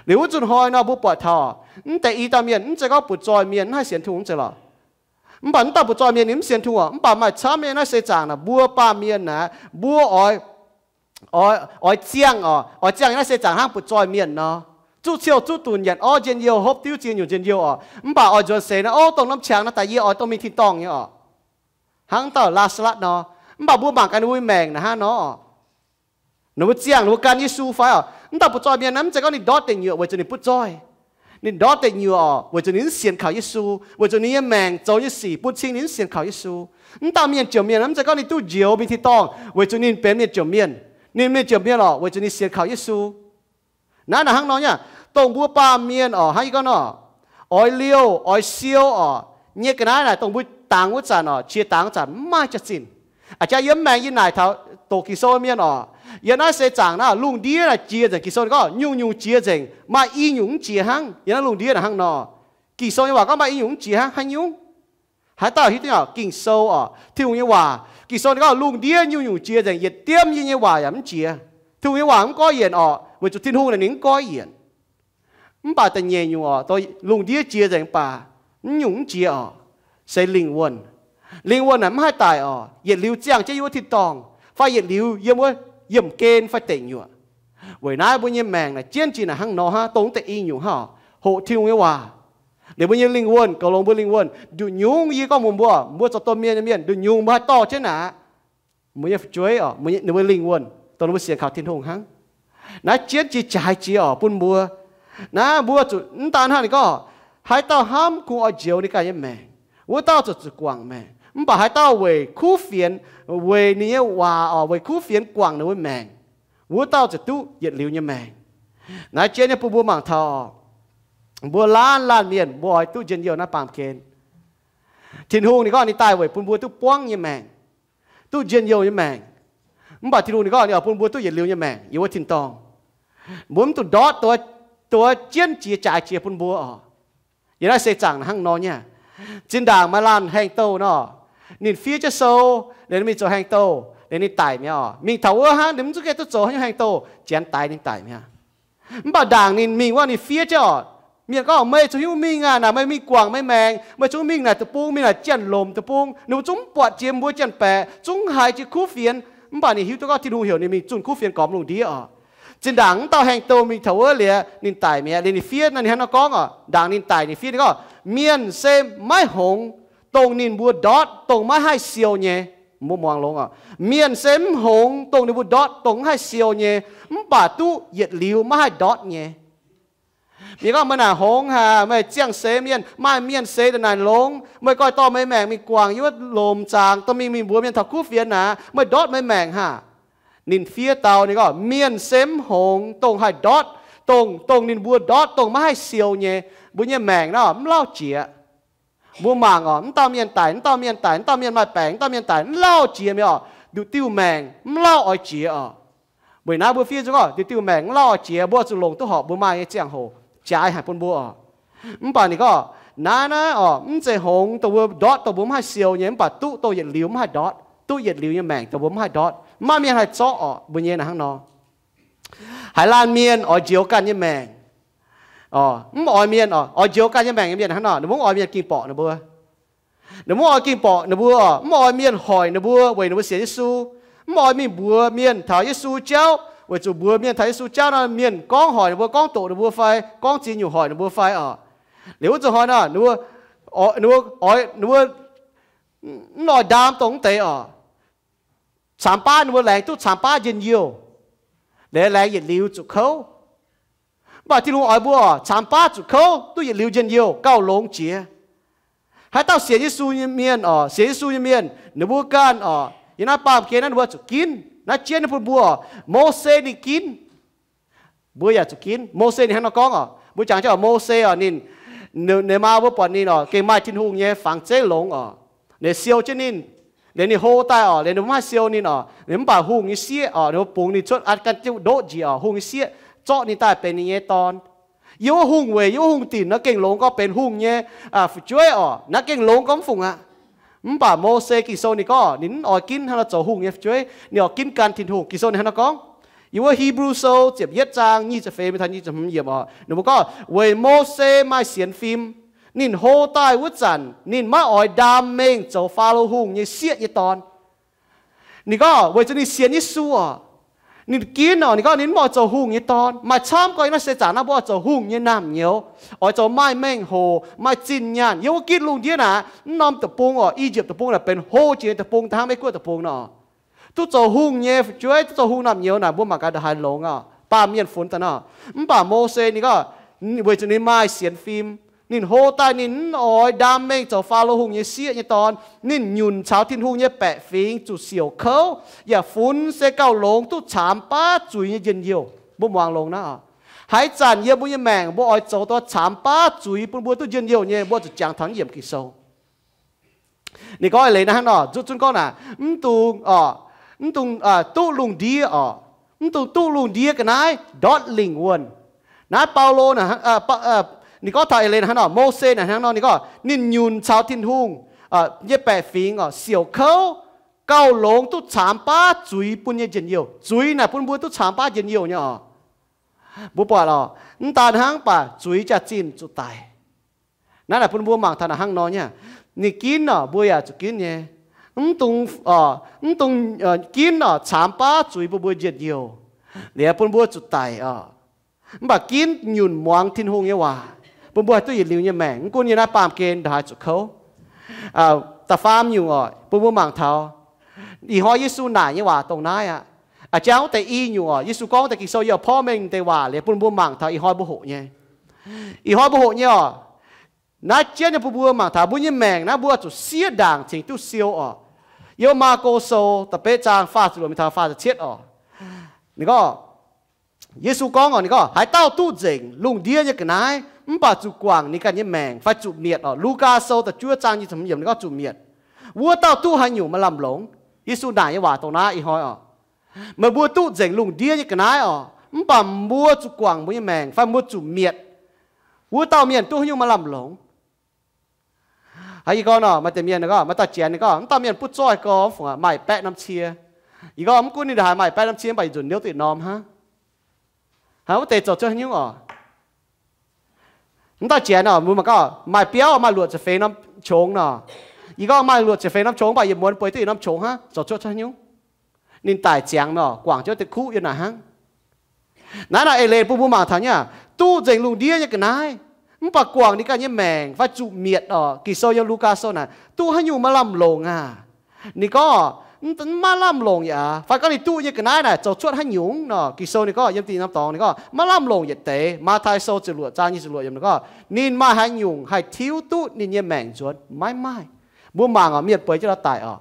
Liuz wuov zuqc hnoi nor mbuo buatc taux, mv deix i dauh mienh mv zeiz gorngv butv-zoih mienh mv haih sienx Tin-Hungh mv zeiz lorqc. Mv baac mv dauh butv-zoih mienh ninh mv sienx Tin-Hungh oc. Mv baac maaih camv nyei naaiv seix zaangc naaic, mbuo baamh mienh naaic, mbuo oix, oix ziangh oc, oix ziangh naaiv seix zaangc hnangv butv-zoih mienh nor, zuqv ciouh zuqv dunc, nyanc orv njien-youh, hopv diuv ziex nyungc njien-youh oc. Mv baac oix nzuonx seix naaiv, o, dongh norm qangx naaiv daaih yie oix dongh mingh tin-dorngh nyei oc. Hnangv dauh Laa^saa^latv nor. Mv baac mbuo mangc gaax ninh mbuo nyei maengc naaic hnangv nor. Ninh mbuo ziangh, ninh mbuo gan Yesu fai oc? Mv dauh butv-zoih mienh naaiv mv zeiz gorngv ninh ndortv deic nyuoqc weic zuqc ninh butv-zoih. Ninh ndortv deic nyuoqc oc, weic zuqc ninh mv sienx kaux Yesu, weic zuqc ninh nyei maengc zoux nyei sic bun cing ninh mv sienx kaux Yesu. Mv dauh mienh jomc mienh mv zeiz gorngv ninh duqv njoux mingh tin-dorngh weic zuqc ninh benx mienh jomc mienh. Ninh mienh jomc mienh oc, weic zuqc ninh sienx kaux Yesu. Naaiv naaic hnangv nor nyei, dongh mbuo baamh mienh oc, hnangv yie gorngv nor, oix liouh oix siou oc, nyei ga'naaiv naaic dongh mbuo dangx wuov zanc oc, qiex dangx wuov zanc mv maaih jaax-zinh. A'jang yie mv maengx yie naaic taux doqc Ging-Sou mienh oc, yiem naaiv seix zaangc naaiv lungh ndiev naaic jiex nzengc. Ging-Sou ninh gorngv nyungc-nyungc jiex nzengc, maaih i nyungc mv jiex hnangv. Yiem naaiv lungh ndiev naaic hnangv nor. Ging-Sou nyei waac gorngv maaih i nyungc mv jiex hnangv. Haaix nyungc? Haaix dauh hiuv duqv nyei? Ging-Sou oc, Tin-Hungh nyei waac. Ging-Sou ninh gorngv lungh ndiev nyungc-nyungc jiex nzengc, yietc diemv yie nyei waac yaac mv jiex. Tin-Hungh nyei waac mv goiv yienc oc, weic zuqc Tin-Hungh naaic ninh mv goiv yienc. Mv baac da'nyeic nyungc oc, lungh ndiev jiex nzengc mv baac mv nyungc mv jiex oc, se lingh wuonh. Lingh wuonh naaic mv haih daic oc, yietc liuz ziangh jienv yiem wuov tin-dorngh fai yietc liuz yiem wuov yiemh gen fai deic nyuoqc. Weic naaiv mbuo nyei maengc naaic jienv jiex naaic hnangv nor hnangv, dongh deix i nyungc hnangv oc, hoqc Tin-Hungh nyei waac. Liuz mbuo nyei lingh wuonh, goux longx mbuo lingh wuonh. Nduqc nyungc yie gorngv mbuox mbuo, mbuo zoux domh mienh nyei mienh, nduqc nyungc mbuo haih dorh jienv naaic, mbuo nyei fu'jueiv oc, ninh mbuo lingh wuonh, dongh ninh mbuo sienx kaux Tin-Hungh hnangv. Naaiv jienv jiex jaaix jiex oc bun mbuo. Naaiv mbuo zuqc mv daan hnangv ninh gorngv, haaix dauh hnamv kungx oix njoux ninh ganh nyei maengc, wuov dauh zuqc zuqc guangc maengc. Mv baac haaix dauh weic kuv fienx, weic ninh nyei waac oc, weic kuv fienx guangc ninh nyei maengc, wuov dauh ziouc duqv yietc liuz nyei maengc. Naaiv jienv nyei bun mbuo mangc taux, mbuo laanh laanh mienh mbuo oix duqv njien-youh naaiv baamh gen. Tin-Hungh ninh gorngv ninh daaih weic bun mbuo duqv buangv nyei maengc, duqv njien-youh nyei maengc. Mv baac Tin-Hungh ninh gorngv ninh oix bun mbuo duqv yietc liuz nyei maengc yiem wuov tin-dorngh. Mbuo mv dungx ndortv dongh wuov jienv jiex jaaix jiex bun mbuo oc. Yiem naaiv seix zaangc hnangv nor nyei. Zinh ndaangc maaih laanh haengh douh nor, ninh fiev jienv sou, liuz ninh mingh zoux haengh douh, liuz ninh daic mi'aqv oc. Mingh taux wuov hnangv, ninh mv zungv gaengh duqv zoux haaix nyungc haengh douh, janx daix ninh daic mi'aqv. Mv baac ndaangc ninh mingh wuov, ninh fiev jienv oc, mienh gorngv, meih zoux haaix nyungc mingh aqv? Naaic meih mingh guangc meih maengc, meih zungv mingh naaic deic-bung, mingh naaic janx-lomc deic-bung. Ninh mbuo zungv mv buatc jiex mbuo janx-baeqc, zungv haiz jiex kuv fienx. Mv baac ninh hiuv duqv gorngv Tin-Hungh heuc ninh mingh zunh kuv fienx gormx lungh ndiev oc. Zinh ndaangc wuov dauh haengh douh mingh taux wuov liuz ninh daic mi'aqv. Liuz ninh fiev nor, ninh hnangv nor gorngv oc, ndaangc ninh daic ninh fiev, ninh gorngv, mienh se maiv hngongx dongh ninh mbuo ndortv dongh maiv haih siou nyei. Mbuo muangx longx oc. Mienh se mv hngongx dongh ninh mbuo ndortv dongh mv haih siou nyei, mv baac duqv yietc liuz maiv haih ndortv nyei. Mienh gorngv, meih naaic hngongx haic, meih ziangh seix mienh, maaih mienh seix daaih naaic longx, meih goiv dorh meih maengc mingh guangc yiem wuov lomc zaangc, dorh mingh mingh mbuox mienh taux kuv fienx naaic, meih ndortv meih maengc haic. Ninh fiev dau ninh gorngv, mienh se mv hngongx dongh haih ndortv, dongh, dongh ninh mbuo ndortv dongh maiv haih siou nyei. Mbuo nyei maengc naaiv mv lauh jiex. Mbuo mangc oc, mv dauh mienh daic, mv dauh mienh daic, mv dauh mienh maaih baengc, mv dauh mienh daic, mv lauh jiex mi'aqv oc. Nduqc diuh maengc mv lauh oix jiex oc. Weic naaiv mbuo fiev nzunc gorngv nduqc diuh maengc mv lauh oix jiex, mbuo zuqc longc duqv horpc mbuo maaih nyei ziangh hoc jaaix haic bun mbuo oc. Mv baac ninh gorngv naaiv naaiv oc, mv zeiz hngongx dongh mbuo ndortv dongh mbuo mv haih siou nyei, mv baac duqv dongh yietc liuz mv haih ndortv, duqv yietc liuz nyei maengc dongh mbuo mv haih ndortv. Mv maaih mienh haih zorqv oc, mbuo nyei naaic hnangv nor. Haiz laanh mienh oix njoux ganh nyei maengc, mv oix mienh oc, oix njoux ganh nyei maengc nyei mienh hnangv nor, ninh mbuo mv oix mienh ging borqc ninh mbuo. Ninh mbuo mv oix ging borqc ninh mbuo oc, mv oix mienh hoic ninh mbuo weic ninh mbuo sienx Yesu. Mv oix mingh mbuox mienh taux Yesu jauv, weic zuqc mbuox mienh taux Yesu jauv nor, mienh gorngv hoic ninh mbuo, gorngv doqc ninh mbuo fai gorngv ziex nyungc hoic ninh mbuo fai oc. Liuz wuov zuqc hnoi nor, ninh mbuo Ninh mbuo, ninh mbuo mv oix ndaam dongh mv deix oc. Caamx baav ninh mbuo laengz duqv caamx baav njien-youh, laengz yietc liuz zuqc kouv. Mv baac Tin-Hungh oix mbuo oc, caamx baav zuqc kouv, duqv yietc liuz njien-youh, gauh longx jiex. Haaix dauh sienx Yesu nyei mienh oc, sienx Yesu nyei mienh, ninh mbuo ganh oc, yiem naaiv baamh gen naaiv ninh mbuo zuqc ginv. Naaiv jienv ninh bun mbuo oc, Mose ninh ginv. Mbuo yaac zuqc ginv. Mose ninh hnangv nor gorngv oc, mbuo jangx jienv oc, Mose oc, ninh, ninh maa mbuo buatc ninh oc, gengh maaih Tin-Hungh nyei fangx zeiv longx oc. Ninh siou jienv ninh, liuz ninh hlo daaih oc, liuz ninh mbuo mv haih siou ninh oc, ninh mv baac hungh nyei sieqv oc, ninh mbuo bungx ninh cuotv an gan jienv ndoqv njiec oc, hungh nyei sieqv zorqv ninh daaih benx ninh nyei dorn. Yiem wuov hungh weic, yiem wuov hungh dinc nor gengh longx gorngv benx hungh nyei fu'jueiv oc, naaiv gengh longx gorngv mv fungc aqv. Mv baac Mose Ging-Sou ninh gorngv ninh mv oix ginv hnangv nor zoux hungh nyei fu'jueiv, ninh oix ginv gan Tin-Hungh. Ging-Sou ninh hnangv nor gorngv, yiem wuov Hipv^lu Sou ziepc yietv zaang nyic ziepc feix mingh taux nyic ziepc hmz yiemc oc, ninh mbuo gorngv, weic Mose maaih sienx fim, ninh hlo daaih wuov zanc ninh maiv oix ndaam mengh zoux Faalo Hungh nyei sieqv nyei dorn. Ninh gorngv weic zuqc ninh sienx Yesu oc, ninh ginv oc, ninh gorngv ninh mv oix zoux hungh nyei dorn. Maaih camv gorngv yiem naaiv seix zaangc naaiv mbuo oix zoux hungh nyei naamh nyouz, oix zoux maaih mengh hoc, maaih zinh nyaanh. Yiem wuov gitv lungh ndiev naaic, mv norm deic-bung oc, I^yipv Deic-Bung naaic benx hlo jiex nyei deic-bung daaih hnangv Meiv-Guoqv deic-bung nor. Duqv zoux hungh nyei fu'jueiv, duqv zoux hungh naamh nyouz naaic, mbuo mangc gaax ndongc haaix longx oc, baamh mienh funx daaih nor. Mv baac Mose ninh gorngv, weic zuqc ninh maaih sienx fim, ninh hlo daaih ninh mv oix ndaam mengh zoux Faalo Hungh nyei sieqv nyei dorn. Ninh nyunc caux Tin-Hungh nyei baeqc fingx zuqc siouc kouv, yaac funx se gauh longx duqv caamx baav zuiz nyei njien-youh. Mbuo muangx longx naaiv oc. Haaix zanc yiem mbuo nyei maengc mbuo oix zoux dongh caamx baav zuiz bun mbuo duqv njien-youh nyei, mbuo zuqc jangx taux naaiv yiemc Ging-Sou. Ninh gorngv eix leiz naaiv hnangv nor, zuqc zunv gorngv naaic, mv dungx, mv dungx duqv lungh ndiev oc, mv dungx duqv lungh ndiev ga'naaiv ndortv lingc wuonh. Naaiv Baulo, ninh gorngv taux eix leiz naaiv hnangv nor, Mose naaic hnangv nor, ninh gorngv ninh nyunc caux Tin-Hungh nyei baeqc fingx oc siouc kouv, gauh longx duqv caamx baav zuiz bun nyei njien-youh. Zuiz naaic bun mbuo duqv caamx baav njien-youh nyei oc. Mbuo buatc oc, mv daan hnangv baac zuiz jaax-zinh zuqc daic. Naaiv naaic bun mbuo mangc taux naaic hnangv nor nyei, ninh ginv oc, mbuo yaac zuqc ginv nyei. Mv dungx, mv dungx ginv oc caamx baav zuiz bun mbuo njien-youh, liuz bun mbuo zuqc daic oc. Mv baac ginv nyunc muangx Tin-Hungh nyei waac, bun mbuo haih duqv yietc liuz nyei maengc, mv gunv yiem naaiv baamh gen ndongc haaix zuqc kouv. Da'faam nyungc oc, bun mbuo mangc taux ih hnoi Yesu naaic nyei waac dongh naaiv aqv. A'jang wuov deix i nyungc oc, Yesu gorngv deix Ging-Sou, yie porv mengh deix waac liuz bun mbuo mangc taux ih hnoi mbuo hoqc nyei. Ih hnoi mbuo hoqc nyei oc, naaiv jienv nyei bun mbuo mangc taux mbuo nyei maengc naaiv mbuo zuqc siev ndaangc cingx duqv siou oc. Yiem Maako Sou da'betv zaang faah ziepc luoqc mingh taux faah ziepc cietv oc. Ninh gorngv, Yesu gorngv oc, ninh gorngv, haaix dauh duqv nzengc lungh ndiev nyei ga'naaiv mv baac zuqc guangc ninh ganh nyei maengc fai zuqc mietc oc. Lugaa Sou da'juov zaang nyic ziepc hmz yiemc ninh gorngv zuqc mietc. Wuov dauh duqv haaix nyungc maaih lamh longc? Yesu naaic nyei waac dongh naaiv ih hnoi oc. Meih mbuo duqv nzengc lungh ndiev nyei ga'naaiv oc, mv baac mbuo zuqc guangc mbuo nyei maengc fai mbuo zuqc mietc. Wuov dauh mienh duqv haaix nyungc maaih lamh longc? Aa, yie gorngv nor, maaih deix mienh gorngv, maaih dauh janx ninh gorngv, mv dauh mienh butv zoih gorx, mv fungc maaih baeqv norm cie. Yie gorngv mv gunv ninh ndongc haaix maaih baeqv norm cie, mv baac yietc nzunc niouv duqv yietc norm hnangv. Hnangv wuov deix zoux cuotv haaix nyungc oc? Mv dauh janx oc, mbuo mangc gorngv maaih biauv maaih luoqc ziepc feix norm qongx nor. Yie gorngv maaih luoqc ziepc feix norm qongx, mv baac yietc muonz bueix duqv yietc norm qongx hnangv, zoux cuotv haaix nyungc? Ninh daic ziangx nor, guangc jienv deix kuv yiem naaic hnangv. Naaiv naaic eix leiz bun mbuo mangc taux nyei, duqv nzengc lungh ndiev nyei ga'naaiv, mv baac guangc ninh ganh nyei maengc fai zuqc mietc oc. Ging-Sou yiem Lugaa Sou naaic, duqv haaix nyungc maaih lamh longc aac? Ninh gorngv, mv maaih lamh longc yaac aac. Fai gorngv ninh duqv nyei ga'naaiv naaic zoux cuotv haaix nyungc nor, Ging-Sou ninh gorngv yiem da'nyeic norm dorngx ninh gorngv maaih lamh longc yietc deix. Matv^tai Sou ziepc luoqc zaang nyic ziepc luoqc yiemc ninh gorngv, ninh maaih haaix nyungc haih tiuv duqv ninh nyei maengc nzuonx? Maiv maaih. Mbuo mangc oc, mienh bueix jienv nor daic oc,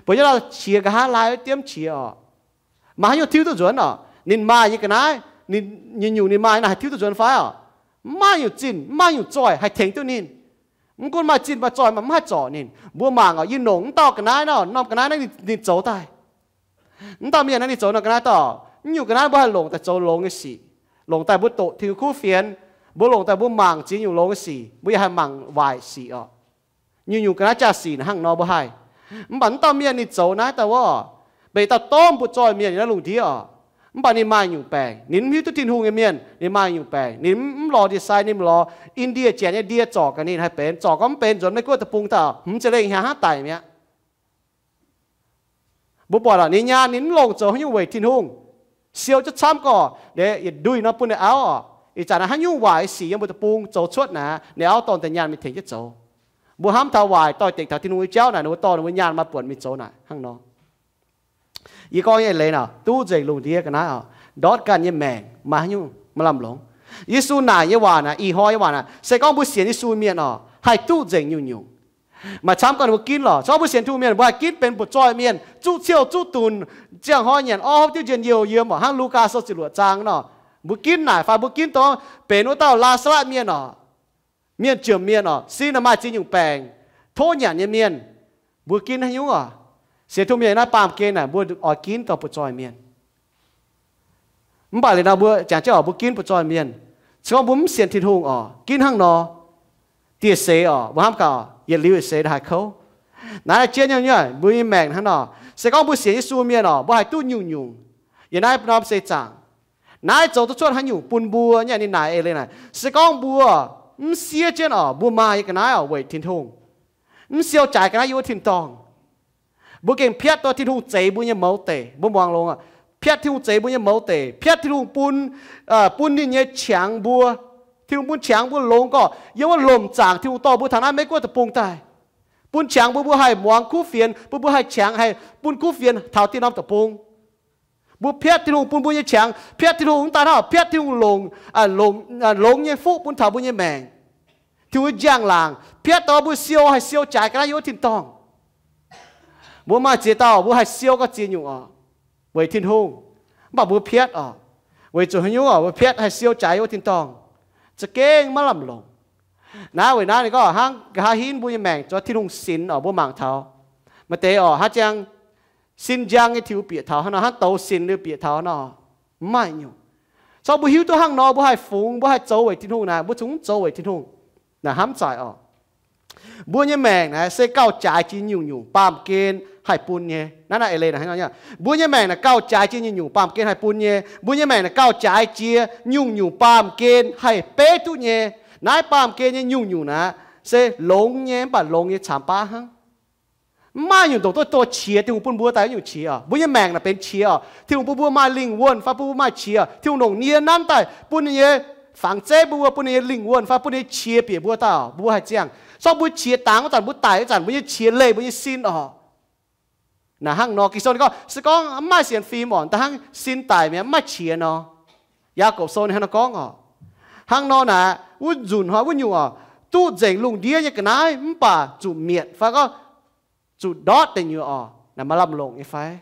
bueix jienv nor qiex nqa'haav laai diemv qiex oc. Maaih haaix nyungc tiuv duqv nzuonx oc? Ninh maaih nyei ga'naaiv, ninh, nyungc-nyungc ninh maaih naaic haih tiuv duqv nzuonx fai oc? Mv maaih nyungc zinh, mv maaih nyungc zoih haih tengx duqv ninh. Mv gunv maaih zinh maaih zoih, mv haih zorc ninh. Mbuo mangc oc, yie nongc mv dauh ga'naaiv nor, norm ga'naaiv naaiv ninh zoux daaih. Mv dauh mienh naaiv ninh zoux norm ga'naaiv dauh, mv nyungc ga'naaiv mbuo haih longc daaih zoux longx nyei sic, longc daaih mbuo doqc Tin-Hungh kuv fienx, mbuo longc daaih mbuo mangc ziex nyungc longx nyei sic, mbuo yaac haih mangc waaic sic oc. Nyungc-nyungc ga'naaiv jaa-sic naaic hnangv nor mbuo haih. Mv baac mv dauh mienh ninh zoux naaiv dauh wuov, mbenc dauh domh butv zoih mienh yiem naaiv lungh ndiev oc. Mv baac ninh maaih nyungc baengc, ninh mv hiuv duqv Tin-Hungh nyei mienh, ninh maaih nyungc baengc, ninh mv lorz ndie-sai, ninh lorz Indie janx nyei ndie zorc gaax ninh haih benx, zorc gorngv mv benx nzuonx Meiv-Guoqv deic-bung daaih hmz ziepc lengh hnyangx hnangv daic mi'aqv. Mbuo buatc oc, ninh nyaanh ninh mv longc zoux haaix nyungc weic Tin-Hungh. Siou jienv camv gorx, yietc nduih nor bun ninh auv oc. Ih zanc naaiv haaix nyungc waaic sic yiem mbuo deic-bung zoux cuotv naaic, ninh auv dorh deix nyaanh mingh tengx jienv zoux. Mbuo hnamv taux waaic doix-dekc taux Tin-Hungh nyei jauv naaic, ninh mbuo dorh ninh mbuo nyaanh maaih buonc mingh zoux naaic hnangv nor. Yie gorngv nyei eix leiz naaic, duqv nzengc lungh ndiev ga'naaiv oc, ndortv ganh nyei maengc maaih haaix nyungc maaih lamh longx. Yesu naaic nyei waac naaic, ih hnoi nyei waac naaic, se gorngv mbuo sienx Yesu mienh oc, haih duqv nzengc nyungc-nyungc. Maaih camv gorngv ninh mbuo ginv lorqc. Se gorngv mbuo sienx Tin-Hungh mienh, mbuo haih ginv benx buoz-zoih mienh, zuqv ciouh zuqv dunx, ziangh hnoi nyanc orv hopv diuv njien-youh yiem oc, hnangv Lugaa Sou ziepc luoqc zaang nor. Mbuo ginv naaic fai mbuo ginv dongh benx wuov dauh Laa^saa^latv mienh oc, mienh jomc mienh oc, sin maaih ziex nyungc baengc, tov nyanc nyei mienh, mbuo ginv haaix nyungc oc? Sienx Tin-Hungh mienh naaiv baamh gen naaic mbuo oix ginv dongh buoz-zoih mienh. Mv baac liuz nor mbuo jangx jienv oc, mbuo ginv buoz-zoih mienh. Se gorngv mbuo mv sienx Tin-Hungh oc, ginv hnangv nor, dieh seix oc, mbuo hnamv gaax, yietc liuz yietc seix ndongc haaix kouv. Naaiv jienv nyei mbuo nyei maengc hnangv nor. Se gorngv mbuo sienx Yesu mienh oc, mbuo haih duqv nyungc-nyungc yiem naaiv norm seix zaangc. Naaiv zoux duqv cuotv haaix nyungc bun mbuo nyei? Ninh naaic eix leiz naaic, se gorngv mbuo mv siev jienv oc, mbuo maaih nyei ga'naaiv oc, weic Tin-Hungh, mv siou jaaix ga'naaiv yiem wuov tin-dorngh. Mbuo gengh piatv dongh Tin-Hungh zeix mbuo nyei mouz deic. Mbuo muangx longx, piatv Tin-Hungh zeix mbuo nyei mouz deic, piatv Tin-Hungh bun, bun ninh nyei qangx mbuo. Tin-Hungh bun qangx mbuo longx gorqv yiem wuov lomc zaangc Tin-Hungh dorh mbuo taux naaiv Meiv Guoqv deic-bung daaih, bun qangx mbuo, mbuo haih muangx kuv fienx, mbuo, mbuo haih qangx, haih bun kuv fienx taux dieh norm deic-bung. Mbuo piatv Tin-Hungh bun mbuo nyei qangx, piatv Tin-Hungh mv daaih hnangv, piatv Tin-Hungh longx, longx nyei fuqv bun taux mbuo nyei maengc. Tin-Hungh nyei njang-laangc piatv dongh mbuo siou, haih siou jaaix ga'naaiv yiem wuov tin-dorngh. Mbuo maaih ziex dauh mbuo haih siou gauh ziex nyungc oc, weic Tin-Hungh. Mv baac mbuo piatv oc, weic zuqc haaix nyungc oc, mbuo piatv haih siou jaaix yiem wuov tin-dorngh, za'gengh maiv lamh longc. Naaiv weic naaiv ninh gorngv hnangv nqa'haav hinv mbuo nyei maengc zuov Tin-Hungh sinx oc, mbuo mangc taux maaih deix oc, hnangv ziangh sin njang nyei tiux bieqc taux hnangv nor, hnangv douz sin liuz bieqc taux hnangv nor, mv maaih nyungc. Corc mbuo hiuv duqv hnangv nor, mbuo haih fungx, mbuo haih zoux weic Tin-Hungh naaic, mbuo zungv mv zoux weic Tin-Hungh naaic, hnamv zaaic oc. Mbuo nyei maengc naaic se gauh jaaix jiex nyungc-nyungc baamh gen haih bun nyei. Naaiv naaiv eix leiz naaic, mbuo nyei maengc naaic gauh jaaix jiex nyungc-nyungc baamh gen haih bun nyei. Mbuo nyei maengc naaic gauh jaaix jiex nyungc-nyungc baamh gen haih beiv duqv nyei. Naaiv baamh gen nyei nyungc-nyungc naaic se longx nyei, mv baac longx nyei caamx baav hnangv. Mv maaih nyungc ndongc duqv dongh qiex Tin-Hungh bun mbuo daaih nyungc qiex oc. Mbuo nyei maengc naaic benx qiex oc. Tin-Hungh bun mbuo maaih lingh wuonh fai bun mbuo maaih qiex. Tin-Hungh longc nie nanv daaih bun ninh nyei fangx zeiv mbuo, bun ninh nyei lingh wuonh fai bun ninh nyei qiex bieqc mbuo daaih oc, mbuo haih ziangh. Corc mbuo qiex dangx wuov zanc, mbuo daic wuov zanc, mbuo nyei qiex leih mbuo nyei sin oc. Naaic hnangv nor Ging-Sou ninh gorngv, se gorngv mv maaih sienx fim oc, da'hnangv sin daic mi'aqv, mv maaih qiex nor. Yaagorpc Sou ninh hnangv nor gorngv oc. Hnangv nor naaic, wuov nzunc hnoi wuov nyungc oc, duqv nzengc lungh ndiev nyei ga'naaiv mv baac zuqc mietc fai gorngv zuqc ndortv deic nyuoqc oc, naaic maaih lamh longc nyei fai?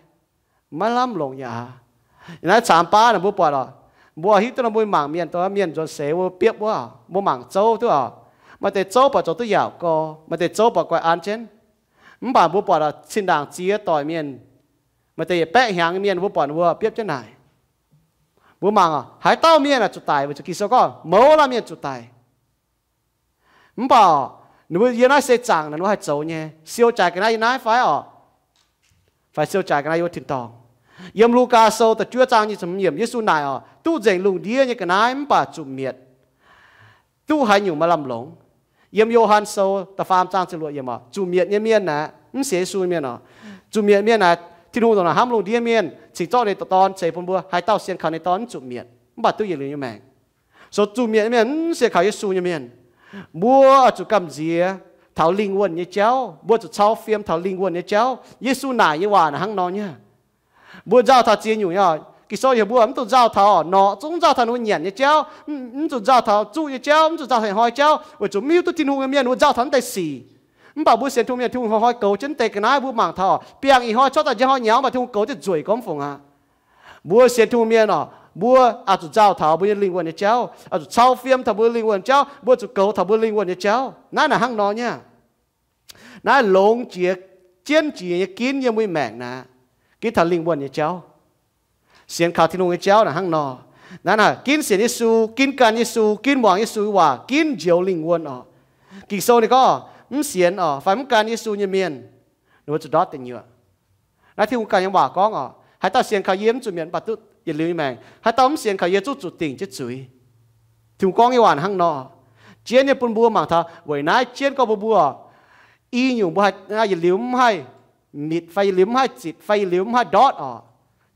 Maiv lamh longc yaac aav. Naaiv caamx baav naaic mbuo buatc oc, mbuo hiuv duqv nor mbuo mangc mienh, mienh nzuonx seix mbuo biopv wuov, mbuo mangc zouv duqv oc. Maaih deix zouv baac zoux duqv yaauc gorx, maaih deix zouv baac guai an jienv. Mv baac mbuo buatc oc, zinh ndaangc ziex doic mienh, maaih deix yietc baeqv hnyangx mienh, mbuo buatc ninh mbuo biopv jienv naaic. Mbuo mangc oc, haaix dauh mienh aah zuqc daic? Weic zuqc Ging-Sou gorngv mouz laanh mienh zuqc daic. Mv baac ninh mbuo yiem naaiv seix zaangc naaic ninh mbuo haih zoux nyei, siou jaaix ga'naaiv yiem naaiv fai oc, fai siou jaaix ga'naaiv yiem wuov tin-dorngh. Yiem Lugaa Sou da'juov zaang nyic ziepc hmz yiemc Yesu naaic oc, duqv nzengc lungh ndiev nyei ga'naaiv mv baac zuqc mietc. Duqv haaix nyungc maaih lamh longc? Yiem Yo^han Sou da'faam zaang ziepc luoqc yiemc oc, zuqc mietc nyei mienh aeqv, mv sienx Yesu mienh oc. Zuqc mietc mienh aeqv, Tin-Hungh ndongc naaic hnamv lungh ndiev mienh, cingx zorqv ninh dorn ceix bun mbuo. Haaix dauh sienx kaux ninh dorn mv zuqc mietc, mv baac duqv yietc liuz nyei maengc. Sou zuqc mietc nyei mienh, mv sienx kaux Yesu nyei mienh, mbuo oix zuqc gamh nziex taux lingh wuonh nyei jauv. Mbuo zuqc cau fiem taux lingh wuonh nyei jauv. Yesu naaic nyei waac naaic hnangv nor nyei. Mbuo nzauh taux ziex nyungc nyei oc. Ging-Sou heuc mbuo mv zuqc nzauh taux norqc, zungv nzauh taux ninh mbuo nyanc nyei jauv, mv zuqc nzauh taux zuqv nyei jauv, mv zuqc nzauh taux hnoi jauv, weic zuqc mv hiuv duqv Tin-Hungh nyei mienh mbuo nzauh taux naaiv deix sic. Mv baac mbuo sienx Tin-Hungh mienh, Tin-Hungh hnoi-hnoi goux jienv deix ga'naaiv mbuo mangc taux, biangh ih hnoi cuotv daaih njang hnoi nyaux, mv baac Tin-Hungh goux jienv nzueic gormx fungc aqv. Mbuo sienx Tin-Hungh mienh oc, mbuo oix zuqc nzauh taux mbuo nyei lingh wuonh nyei jauv, oix zuqc cau fiem taux mbuo lingh wuonh jauv, mbuo zuqc goux taux mbuo lingh wuonh nyei jauv. Naaiv naaic hnangv nor nyei. Naaiv longx jiex, jienv jiex nyei ginv yiem mbuo maengc naaic, ginv taux lingh wuonh nyei jauv. Sienx kaux Tin-Hungh nyei jauv naaic hnangv nor. Naaiv ginv sienx Yesu, ginv gan Yesu, ginv muangx Yesu waac, ginv njoux lingh wuonh oc. Ging-Sou ninh gorngv, mv sienx oc fai mv gan Yesu nyei mienh, ninh mbuo zuqc ndortv deic nyuoqc. Naaiv Tin-Hungh ganh nyei waac gorngv oc, haaix dauh sienx kaux yie mv zuqc mietc, mv baac duqv yietc liuz nyei maengc. Haaix dauh mv sienx kaux yie zungv zuqc dingc jienv zuiz. Tin-Hungh gorngv nyei waac hnangv nor. Jienv nyei bun mbuo mangc taux weic naaiv jienv gorngv mbuo, mbuo i nyungc mbuo haih yietc liuz mv haih mitc fai yietc liuz mv haih zitc fai yietc liuz mv haih ndortv oc,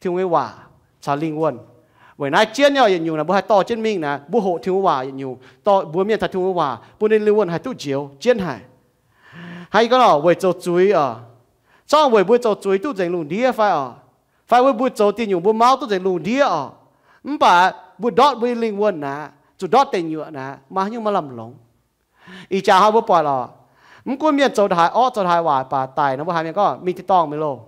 Tin-Hungh nyei waac caux lingh wuonh. Weic naaiv jienv nyei yietc nyungc naaic mbuo haih dorh jienv mingh naaic, mbuo hoqc Tin-Hungh waac yietc nyungc, dorh mbuo mienh taux Tin-Hungh waac bun ninh lingh wuonh haih duqv njoux jienv haic. Hnangv yie gorngv nor, weic zoux zuiz oc. Zorqv weic mbuo zoux zuiz duqv nzengc lungh ndiev fai oc? Fai weic mbuo zoux dieh nyungc mbuo mauv duqv nzengc lungh ndiev oc? Mv baac mbuo ndortv mbuo nyei lingh wuonh naaic, zuqc ndortv deic nyuoqc naaic, maaih haaix nyungc maiv lamh longc? Ih jaax hnoi mbuo buatc oc, mv gunv mienh zoux haaix orqv, zoux haaix waaic baac daic nor mbuo haiz mienh gorngv mingh tin-dorngh mingh loh.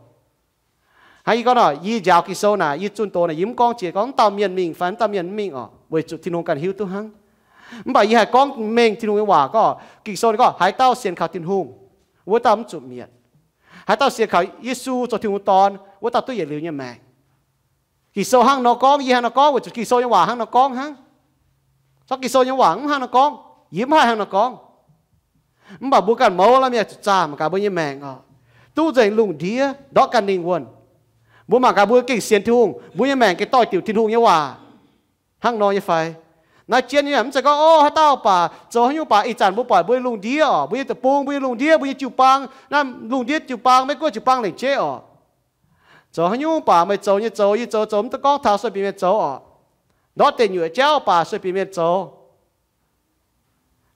Hnangv yie gorngv nor, yie njaaux Ging-Sou naaic, yie zunh doz naaic, yie mv gorngv jiex gorngv wuov dauh mienh mingh fai wuov dauh mienh mv mingh oc, weic zuqc Tin-Hungh ganh hiuv duqv hnangv. Mv baac yie haih gorngv mengh Tin-Hungh nyei waac gorngv, Ging-Sou ninh gorngv haaix dauh sienx kaux Tin-Hungh, wuov dauh mv zuqc mietc. Haaix dauh sienx kaux Yesu zoux Tin-Hungh Dorn, wuov dauh duqv yietc liuz nyei maengc. Ging-Sou hnangv nor gorngv, yie hnangv nor gorngv weic zuqc Ging-Sou nyei waac hnangv nor gorngv hnangv. Zorqv Ging-Sou nyei waac mv hnangv nor gorngv, yie mv haih hnangv nor gorngv. Mv baac mbuo ganh mouz laanh mienh zuqc zaah mangc gaax mbuo nyei maengc oc, duqv nzengc lungh ndiev ndortv ganh lingh wuonh. Mbuo mangc gaax mbuo gengh sienx Tin-Hungh, mbuo nyei maengc gengh doix-diuc Tin-Hungh nyei waac hnangv nor nyei fai? Naaiv jienv nyei mv zeiz gorngv, o, haaix dauh baac zoux haaix nyungc baac ih zanc mbuo buatc mbuo nyei lungh ndiev oc, mbuo nyei deic-bung, mbuo nyei lungh ndiev, mbuo nyei jiu-baang, naaiv lungh ndiev jiu-baang, Meiv Guoqv jiu-baang lengc jeiv oc. Zoux haaix nyungc baac meih zoux nyei zoux, yie zoux zoux, mv dungx gorngv taux sueih bieqc mienh zoux oc. Ndortv deic nyuoqc jauv baac sueih bieqc mienh zoux.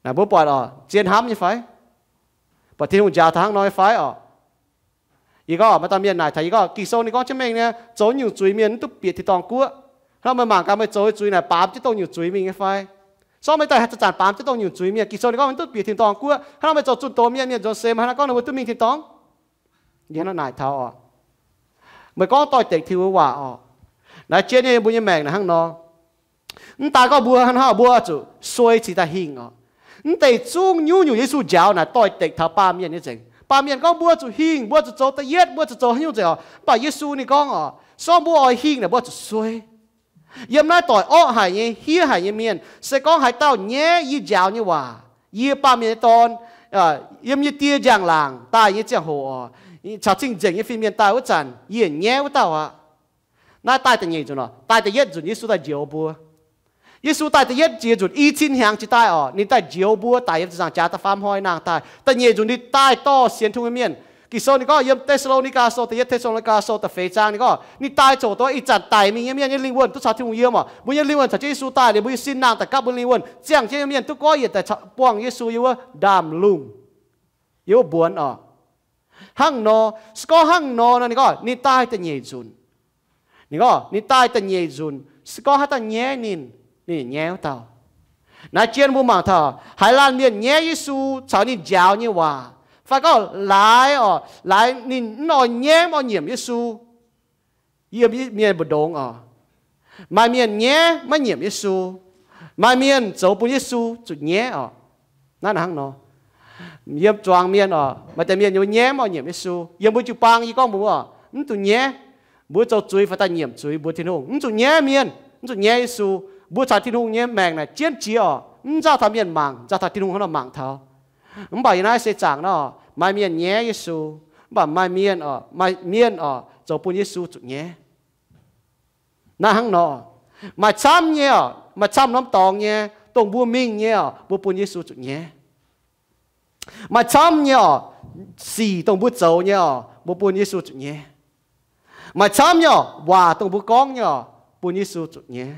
Naaic mbuo buatc oc, zien hnamv nyei fai? Buatc Tin-Hungh njaaux taux hnangv nor nyei fai oc? Yie gorngv maaih dauh mienh naaic taux yie gorngv, Ging-Sou ninh gorngv jienv mengh nyei, zoux nyungc zuiz mienh mv duqv bieqc tin-dorngh guoqv. Hnangv nor meih mangc gaax meih zoux nyei zuiz naaic baamz jienv dongh nyungc zuiz mingh nyei fai? Sorng meih daaih haaix zanc baamz jienv dongh nyungc zuiz mienh, Ging-Sou ninh gorngv mv duqv bieqc tin-dorngh guoqv. Hnangv nor meih zoux zunh doz mienh, mienh nzuonx seix meih hnangv naaiv gorngv ninh mbuo duqv mingh tin-dorngh? Yie hnangv naaic taux oc, meih gorngv doix-dekc Tin-Hungh waac oc. Naaiv jienv nyei mbuo nyei maengc naaic hnangv nor. Mv daaih gorngv mbuo hnangv nor mbuo zuqc suei cingx daaih hingh oc. Mv deix zungv nyungc-nyungc Yesu njaaux naaic doix-dekc taux baamh mienh nyei nzengc. Baamh mienh gorngv mbuo zuqc hingh, mbuo zuqc zoux da'yietv, mbuo zuqc zoux haaix nyungc nzengc oc. Mv baac Yesu ninh gorngv oc, sorng mbuo oix hingh naaic mbuo zuqc suei. Yiem naaiv doic orqv haic nyei, hiev haic nyei mienh, se gorngv haaix dauh nyaiv yie njaaux nyei waac, yie, Baamh Mienh nyei Dorn, yiem yie Die njang-laangc daaih nyei ziangh hoc oc, caux cing-nzengc nyei fin-mienh daaih wuov zanc, yie nyaiv wuov dauh aqv. Naaiv daaih da'nyeic nzunc oc. Daaih da'yietv nzunc Yesu daaih njoux mbuo. Yesu daaih da'yietv jiex nzunc i cin hnyangx jiex daaih oc, ninh daaih njoux mbuo daic yiem ziepc nzaangc jaax da'faam hnoi nangh daaih. Da'nyeic nzunc ninh daaih dorh sienx Tin-Hungh nyei mienh. Ging-Sou ninh gorngv yiem Te^saa^lo^ni^gaa Sou da'yietv, Te^saa^lo^ni^gaa Sou da'feix zaang ninh gorngv ninh daaih coc duqv ih zanc daic mingh nyei mienh nyei lingh wuonh duqv caux Tin-Hungh yiem oc. Mbuo nyei lingh wuonh caux jienv Yesu daaih liuz, mbuo nyei sin nangh daaih gapv mbuo nyei lingh wuonh. Ziangh jienv nyei mienh duqv goiv yienc daaih buangh Yesu yiem wuov ndaamv-lungh, yiem wuov mbuonx oc. Hnangv nor, se gorngv hnangv nor nor, ninh gorngv ninh daaih da'nyeic nzunc. Ninh gorngv ninh daaih da'nyeic nzunc, se gorngv haaix dauh nyaiv ninh, ninh nyaiv wuov dauh. Naaiv jienv mbuo mangc taux haaix laanh mienh nyaiv Yesu caux ninh njaaux nyei waac, fai gorngv laaix oc, laaix ninh mv oix nyaiv mv oix nyiemc Yesu. Yiem mienh mbu'ndongx oc, maaih mienh nyaiv maiv nyiemc Yesu. Maaih mienh zoux bun Yesu zuqc nyaiv oc. Naaiv hnangv nor, yiem zuangx mienh oc, maaih deix mienh nyaiv mv oix nyiemc Yesu. Yiem mbuo jiu-baang yie gorngv mbuox mbuo, mv zuqc nyaiv. Mbuo zoux zuiz fai daaih nyiemc zuiz mbuox Tin-Hungh, mv zuqc nyaiv mienh, mv zuqc nyaiv Yesu. Mbuo caux Tin-Hungh nyei maengc naaic jienv jiex oc, mv nzauh taux mienh mangc, nzauh taux Tin-Hungh hnangv nor mangc taux. Mv baac yiem naaiv se zaangc nor, maaih mienh nyaiv Yesu, mv baac maaih mienh oc, maaih mienh oc zoux bun Yesu zuqc nyaiv. Naaiv hnangv nor, maaih camv nyei oc, maaih camv norm dorngx nyei, dongh mbuo mingh nyei oc, mbuo bun Yesu zuqc nyaiv. Maaih camv nyei oc, sic dongh mbuo zoux nyei oc, mbuo bun Yesu zuqc nyaiv. Maaih camv nyei oc, waac dongh mbuo gorngv nyei oc, bun Yesu zuqc nyaiv.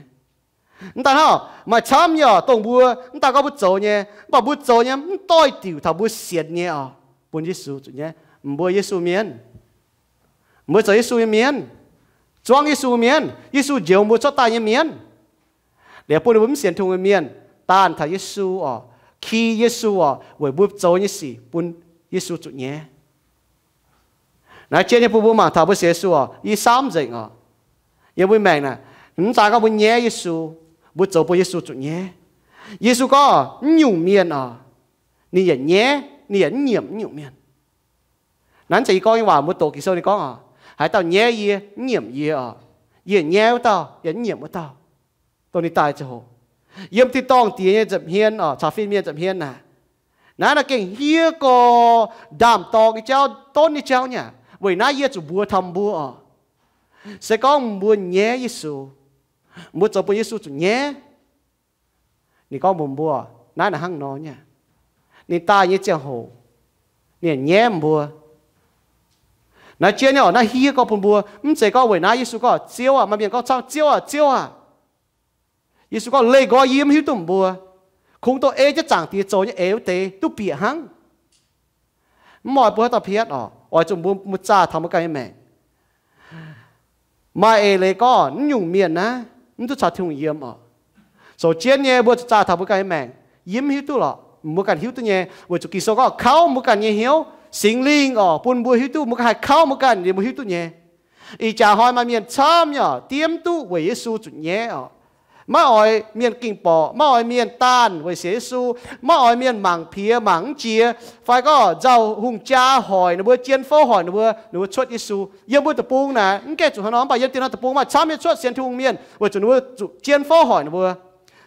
Mv daaih hnangv, maaih camv nyei oc, dongh mbuo mv daaih gorngv mbuo zoux nyei, mv baac mbuo zoux nyei mv doix-diuc taux mbuo sienx nyei oc, bun Yesu zuqc nyaiv. Mbuo Yesu mienh, mbuo zoux Yesu nyei mienh, zuangv Yesu mienh, Yesu njoux mbuo cuotv daaih nyei mienh. Liuz bun ninh mbuo mv sienx Tin-Hungh nyei mienh daanh taux Yesu oc, ki Yesu oc, weic mbuo zoux nyei sic bun Yesu zuqc nyaiv. Naaiv jienv nyei bun mbuo mangc taux mbuo sienx Yesu oc, i saamv nzengc oc. Yiem mbuo maengc naaic, mv daaih gorngv mbuo nyaiv Yesu, mbuo zoux bun Yesu zuqc nyaiv. Yesu gorngv mv nyungc mienh oc, ninh yaac nyaiv, ninh yaac mv nyiemc mv nyungc mienh. Naaiv zeiz yie gorngv nyei waac mbuo doqc Ging-Sou ninh gorngv oc, haaix dauh nyaiv yie, mv nyiemc yie oc, yie nyaiv wuov dauh yaac mv nyiemc wuov dauh. Dongh ninh daaih ziangh hoc, yiem tin-dorngh Diex nyei nza'hmien oc, caux fin-mienh nza'hmien naaic, naaiv naaiv gengh hniev gorx ndaam-dorng nyei jauv, donv nyei jauv nyei aqv. Weic naaiv yie zuqc mbuox taux mbuo oc, se gorngv mbuo nyaiv Yesu, mbuo zoux bun Yesu zuqc nyaiv, ninh gorngv mbuox mbuo, naaiv naaic hnangv nor nyei aqv. Ninh daaih nyei ziangh hoc, ninh nyaiv mbuo. Naaiv jienv nyei oc, naaiv hniev gorx bun mbuo. Mv zeiz gorngv weic naaiv Yesu gorngv, Ziouv aah, maaih mienh gorngv camv, Ziouv aah, Ziouv aah. Yesu gorngv, leih nqoi yie mv hiuv duqv mbuo. Kungx dongh ei jienv Zaangc Diex zoux nyei eix wuov deix duqv bieqc hnangv. Mv oix bun haaix dauh piatv oc. Oix zuqc mbuo, mbuo zaah taux mbuo ganh nyei maengc. Maaih eix leiz gorngv naaiv nyungc mienh naaiv mv duqv caux Tin-Hungh yiem oc. Zoux jienv nyei mbuo zuqc zaah taux mbuo ganh nyei maengc. Yie mv hiuv duqv lorqc, mbuo ganh hiuv duqv nyei. Weic zuqc Ging-Sou gorngv kauv mbuo ganh nyei hnyouv, Singx Lingh oc, bun mbuo hiuv duqv, mbuo ganh haih kauv mbuo ganh, mbuo hiuv duqv nyei. Ih jaax hnoi maaih mienh camv nyei oc, diemv duqv weic Yesu zuqc nyaiv oc. Maiv oix mienh ging-borqc, maiv oix mienh daanh weic sienx Yesu, maiv oix mienh mangc piex mangc mv jiex, fai gorngv nzauh hungh jaa hoic ninh mbuo, jien fouv hoic ninh mbuo, ninh mbuo cuotv Yesu. Yiem mbuo deic-bung naaic mv gaengh zuqc haaix nor, mv baac yiem dien norm deic-bung maaih camv nyei cuotv sienx Tin-Hungh mienh weic zuqc ninh mbuo zuqc jien fouv hoic ninh mbuo.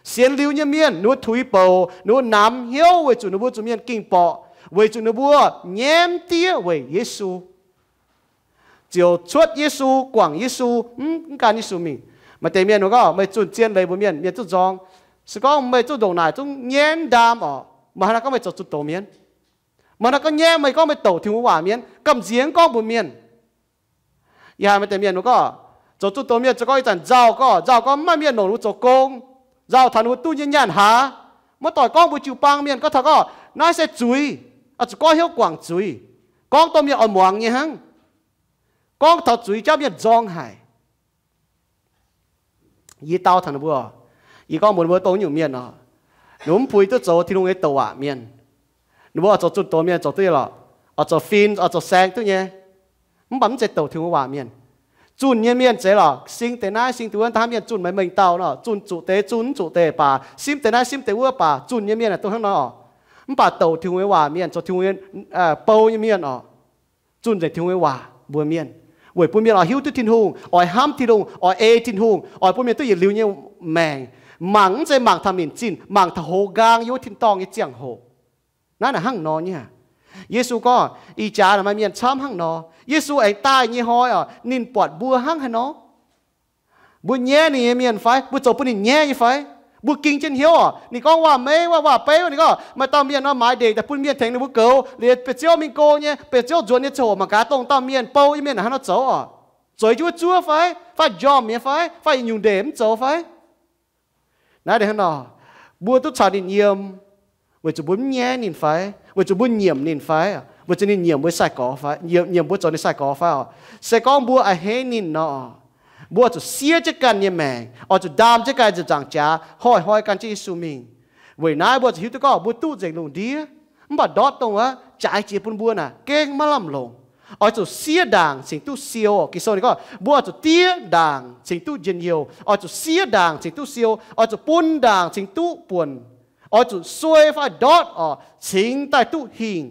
Sienx liuz nyei mienh ninh mbuo tuix bouc, ninh mbuo namx hnyouv weic zuqc ninh mbuo zuqc mienh ging-borqc, weic zuqc ninh mbuo nyaiv mv diev weic Yesu. Ziouc cuotv Yesu, guangc Yesu, mv, mv gan Yesu mingh. Maaih deix mienh gorngv, meih zunh zien leiz mbuox mienh, mienh zungv nzorng. Se gorngv meih zungv ndongc naaic zungv nyaiv ndaam oc, meih hnangv naaiv gorngv meih zoux zunh doz mienh. Meih hnangv naaiv gorngv nyaiv, meih gorngv meih douc Tin-Hungh waac mienh, gamh nziex gorngv mbuox mienh. Yie haiz maaih deix mienh gorngv, zoux zunh doz mienh zoux gorngv ih zanc nzauh gorngv, nzauh gorngv mv maaih mienh longc ninh mbuo zoux gong, nzauh taux ninh mbuo duqv nyei nyaanh haaz. Maiv doic gorngv mbuox jiu-baang mienh gorngv taux gorngv naaiv se zuiz, oix zuqc goiv hnyouv guangc zuiz. Gorngv dongh mienh oix muangx nyei hnangv. Gorngv taux zuiz jauv mienh nzorng haic. Yie dau taux ninh mbuo, yie gorngv mbuox ninh mbuo dongh nyungc mienh oc, ninh mbuo mv puix duqv zoux Tin-Hungh nyei douc waac mienh. Ninh mbuo oix zoux zunh doz mienh zoux duqv nyei lorqc, oix zoux fin, oix zoux saeng duqv nyei. Mv baac mv zeiz douc Tin-Hungh waac mienh. Zunh nyei mienh zeiz lorqc, sing deix naaiv sing deix wuov, daaih hnangv mienh zunh meih mengh dauh nor, zunh zuqc deix, zunh mv zuqc deix baac, simv deix naaiv simv deix wuov baac, zunh nyei mienh aeqv, dongh hnangv nor oc. Mv baac douc Tin-Hungh nyei waac mienh, zoux Tin-Hungh nyei bou nyei mienh oc, zunh nzengc Tin-Hungh nyei waac mbuox mienh, weic bun mienh oix hiuv duqv Tin-Hungh, oix hnamv Tin-Hungh, oix ei Tin-Hungh, oix bun mienh duqv yietc liuz nyei maengc, mangc mv zeiz mangc taux minc zinh, mangc taux hoz nqaang yiem wuov tin-dorngh nyei ziangh hoc. Naaiv naaic hnangv nor nyei. Yesu gorngv, ih jaax maaih mienh camv hnangv nor. Yesu aengx daaih nyei hnoi oc, ninh buatc mbuo hnangv haaix nor? Mbuo nyaiv ninh nyei mienh fai? Mbuo zoux bun ninh nyaiv nyei fai? Mbuo ging jienv hnyouv oc, ninh gorngv waac-meiv, waac-beiv, ninh gorngv maaih dauh mienh nor maaiz ndeic daaih bun mienh tengx ninh mbuo goux, liuz bieqc ziouv mingh go nyei, bieqc ziouv nzuonx nyei ziangh hoc mangc gaax dongh dauh mienh bou nyei mienh hnangv haaix nor zoux oc. Zueiz jienv wuov zuov fai? Fai njormh nyei fai? Fai yietc nyungc ndeic mv zoux fai? Naaiv deix hnangv nor, mbuo duqv caux ninh yiem, weic zuqc mbuo mv nyaiv ninh fai? Weic zuqc mbuo nyiemc ninh fai? Weic zuqc ninh nyiemc mbuo sai-gorx fai? Nyiemc, nyiemc mbuo zoux ninh sai-gorx fai oc? Se gorngv mbuo a'hneiv ninh nor, mbuo oix zuqc siev jienv ganh nyei maengc, oix zuqc ndaam jienv ganh nzipc nzaangc jaax, hnoi-hnoi gan jienv Yesu mingh. Weic naaiv mbuo zuqc hiuv duqv gorngv mbuo duqv nzengc lungh ndiev, mv baac ndortv dongh wuov jaaix jiex bun mbuo naaic gengh maiv lamh longc. Oix zuqc siev ndaangc cingx duqv siou. Ging-Sou ninh gorngv mbuo oix zuqc diev ndaangc cingx duqv njien-youh, oix zuqc siev ndaangc cingx duqv siou, oix zuqc bun ndaangc cingx duqv buonc, oix zuqc suei fai ndortv oc, cingx daaih duqv hingh.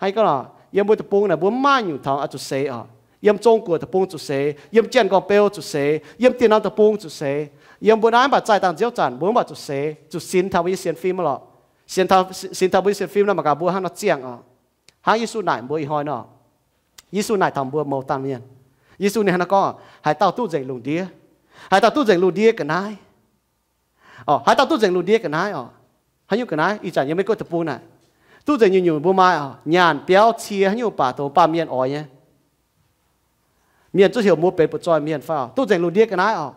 Hnangv gorngv, yiem mbuo deic-bung naaic mbuo mv maaih nyungc taux oix zuqc seix oc. Yiem Zong-Guoqv deic-bung zuqc seix, yiem Janx-Gorn-Beu zuqc seix, yiem Diex Norm deic-bung zuqc seix. Yiem mbuo naaiv mv baac zaih dangh nziouv zanc mbuo mv baac zuqc seix, zuqc sinx taux mbuo nyei sienx fim lorqc. Sinx taux, sinx taux mbuo nyei sienx fim nor, mangc gaax mbuo hnangv nor ziangh oc. Hnangv Yesu naaic mbuo ih hnoi nor, Yesu naaic taux mbuo mouz dangh mienh. Yesu ninh hnangv nor gorngv, haaix dauh duqv nzengc lungh ndiev, haaix dauh duqv nzengc lungh ndiev ga'naaiv oc, haaix dauh duqv nzengc lungh ndiev ga'naaiv oc. Haaix nyungc ga'naaiv? Ih zanc yiem Meiv Guoqv deic-bung naaic, duqv nzengc nyungc-nyungc mbuo maaih oc, nyaanh biauv cie haaix nyungc baac dongh baamh mienh oix nyei. Mienh zungv heuc mbuo benx butv-zoih mienh fai oc, duqv nzengc lungh ndiev ga'naaiv oc.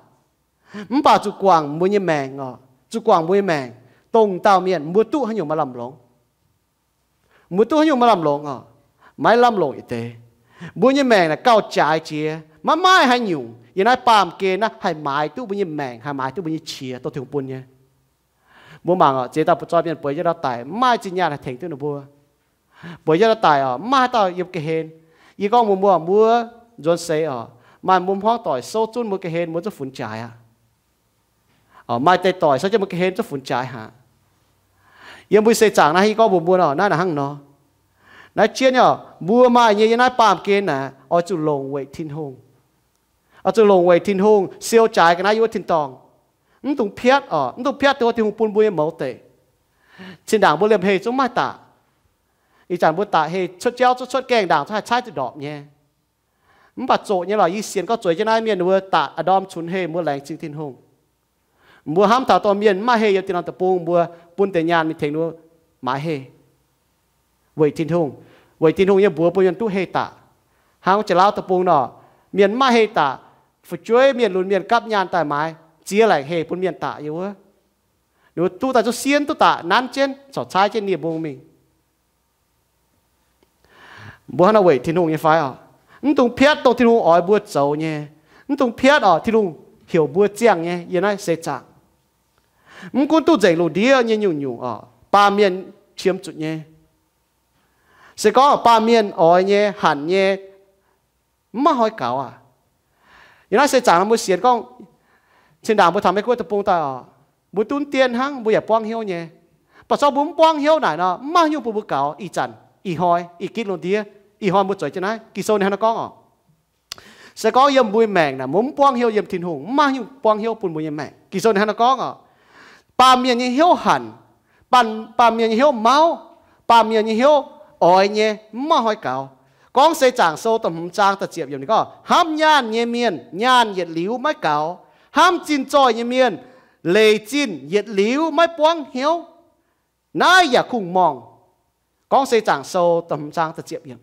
Mv baac zuqc guangc mbuo nyei maengc oc, zuqc guangc mbuo nyei maengc. Dongh dauh mienh mbuo duqv haaix nyungc maaih lamh longc? Mbuo duqv haaix nyungc maaih lamh longc oc? Maiv lamh longc yietc deix. Mbuo nyei maengc naaic gauh jaaix jiex, maiv maaih haaix nyungc yiem naaiv baamh gen naaiv haih maaiz duqv mbuo nyei maengc, haih maaiz duqv mbuo nyei qiex, dongh Tin-Hungh bun nyei. Mbuo mangc oc, ziex dauh butv-zoih mienh bueix jienv ndau daic, mv maaih zinh nyaanh haih tengx duqv ninh mbuo. Bueix jienv ndau daic oc, mv maaih haaix dauh yiem ga'hlen. Yie gorngv mbuox mbuo, mbuo nzuonx seix oc, maaih mbuo hmuangv doic souv zunv mbuo ga'hlen, mbuo zungv funx jaaix aqv. Maaih deix doic souv jienv mbuo ga'hlen zungv funx jaaix haic. Yiem mbuo seix zaangc naaiv, yie gorngv mbuox mbuo oc, naaiv naaic hnangv nor. Naaiv jienv oc, mbuo maaih nyei yiem naaiv baamh gen naaic, oix zuqc longc weic Tin-Hungh. Oix zuqc longc weic Tin-Hungh siou jaaix ga'naaiv yiem wuov tin-dorngh. Mv dungx piatv oc, mv dungx piatv dongh Tin-Hungh bun mbuo nyei mouz deic. Zinh ndaangc mbuo liemh heh zungv maaih daqc. Ih zanc mbuo daqc heh cuotv jauv, cuotv, cuotv gaengh ndaangc zungv haih caaiv zuqc ndorpc nyei. Mv baac zoqc nyei lorqc, yie sienx gorngv zueiz jienv naaiv mienh ninh mbuo daqc a'ndorm cunx heh mbuo laengz zingh Tin-Hungh. Mbuo hnamv taux dongh mienh mv maaih heh yiem diex norm deic-bung, mbuo bun deix nyaanh mingh tengx ninh mbuo maaiz heh. Weic Tin-Hungh, weic Tin-Hungh nyei mbuox bun mienh duqv heh daqc. Hnangv Janx-Laauv deic-bung nor, mienh mv maaih heh daqc, fu'jueiv mienh lunx mienh gapv nyaanh daaih maaiz ziex laengc heh bun mienh daqc yiem wuov. Ninh mbuo duqv daaih zungv sienv duqv daqc, nanv jienv corc caaiv jienv nie-mbung mingh. Mbuo hnangv nor weic Tin-Hungh nyei fai oc? Mv dungx piatv dongh Tin-Hungh oix mbuo zoux nyei. Mv dungx piatv oc, Tin-Hungh heuc mbuo ziangh nyei yiem naaiv seix zaangc. Mv gunv duqv nzengc lungh ndiev nyei nyungc-nyungc oc, baamh mienh qiemx zuqc nyei. Se gorngv baamh mienh oix nyei, hanc nyei, mv maaih hnoi gaux aqv. Yiem naaiv seix zaangc nor mbuo sienx gorngv, zinh ndaangc mbuo taux Meiv Guoqv deic-bung daaih oc, mbuo duqv dien hnangv, mbuo yaac buangv hnyouv nyei. Mv baac zorqv mbuo mv buangv hnyouv naaic nor, mv maaih nyungc bun mbuo gaux. Ih zanc, ih hnoi, ih gitv lungh ndiev, ih hnoi mbuo zueiz jienv naaiv. Ging-Sou ninh hnangv nor gorngv oc. Se gorngv yiem mbuo nyei maengc naaic mbuo mv buangv hnyouv yiem Tin-Hungh, mv maaih nyungc buangv hnyouv bun mbuo nyei maengc. Ging-Sou ninh hnangv nor gorngv oc, baamh mienh nyei hnyouv hanc, baamh, baamh mienh nyei hnyouv mauv, baamh mienh nyei hnyouv oix nyei, mv maaih hnoi gaux. Gorngv Seix Zaangc Sou da'hmz zaang da'ziepc yiemc ninh gorngv, hnamv nyaanh nyei mienh nyaanh yietc liuz maiv gaux, hnamv zinh zoih nyei mienh leic zinh yietc liuz maiv buangv hnyouv. Naaiv yaac kungx morngc. Gorngv Seix Zaangc Sou da'hmz zaang da'ziepc yiemc.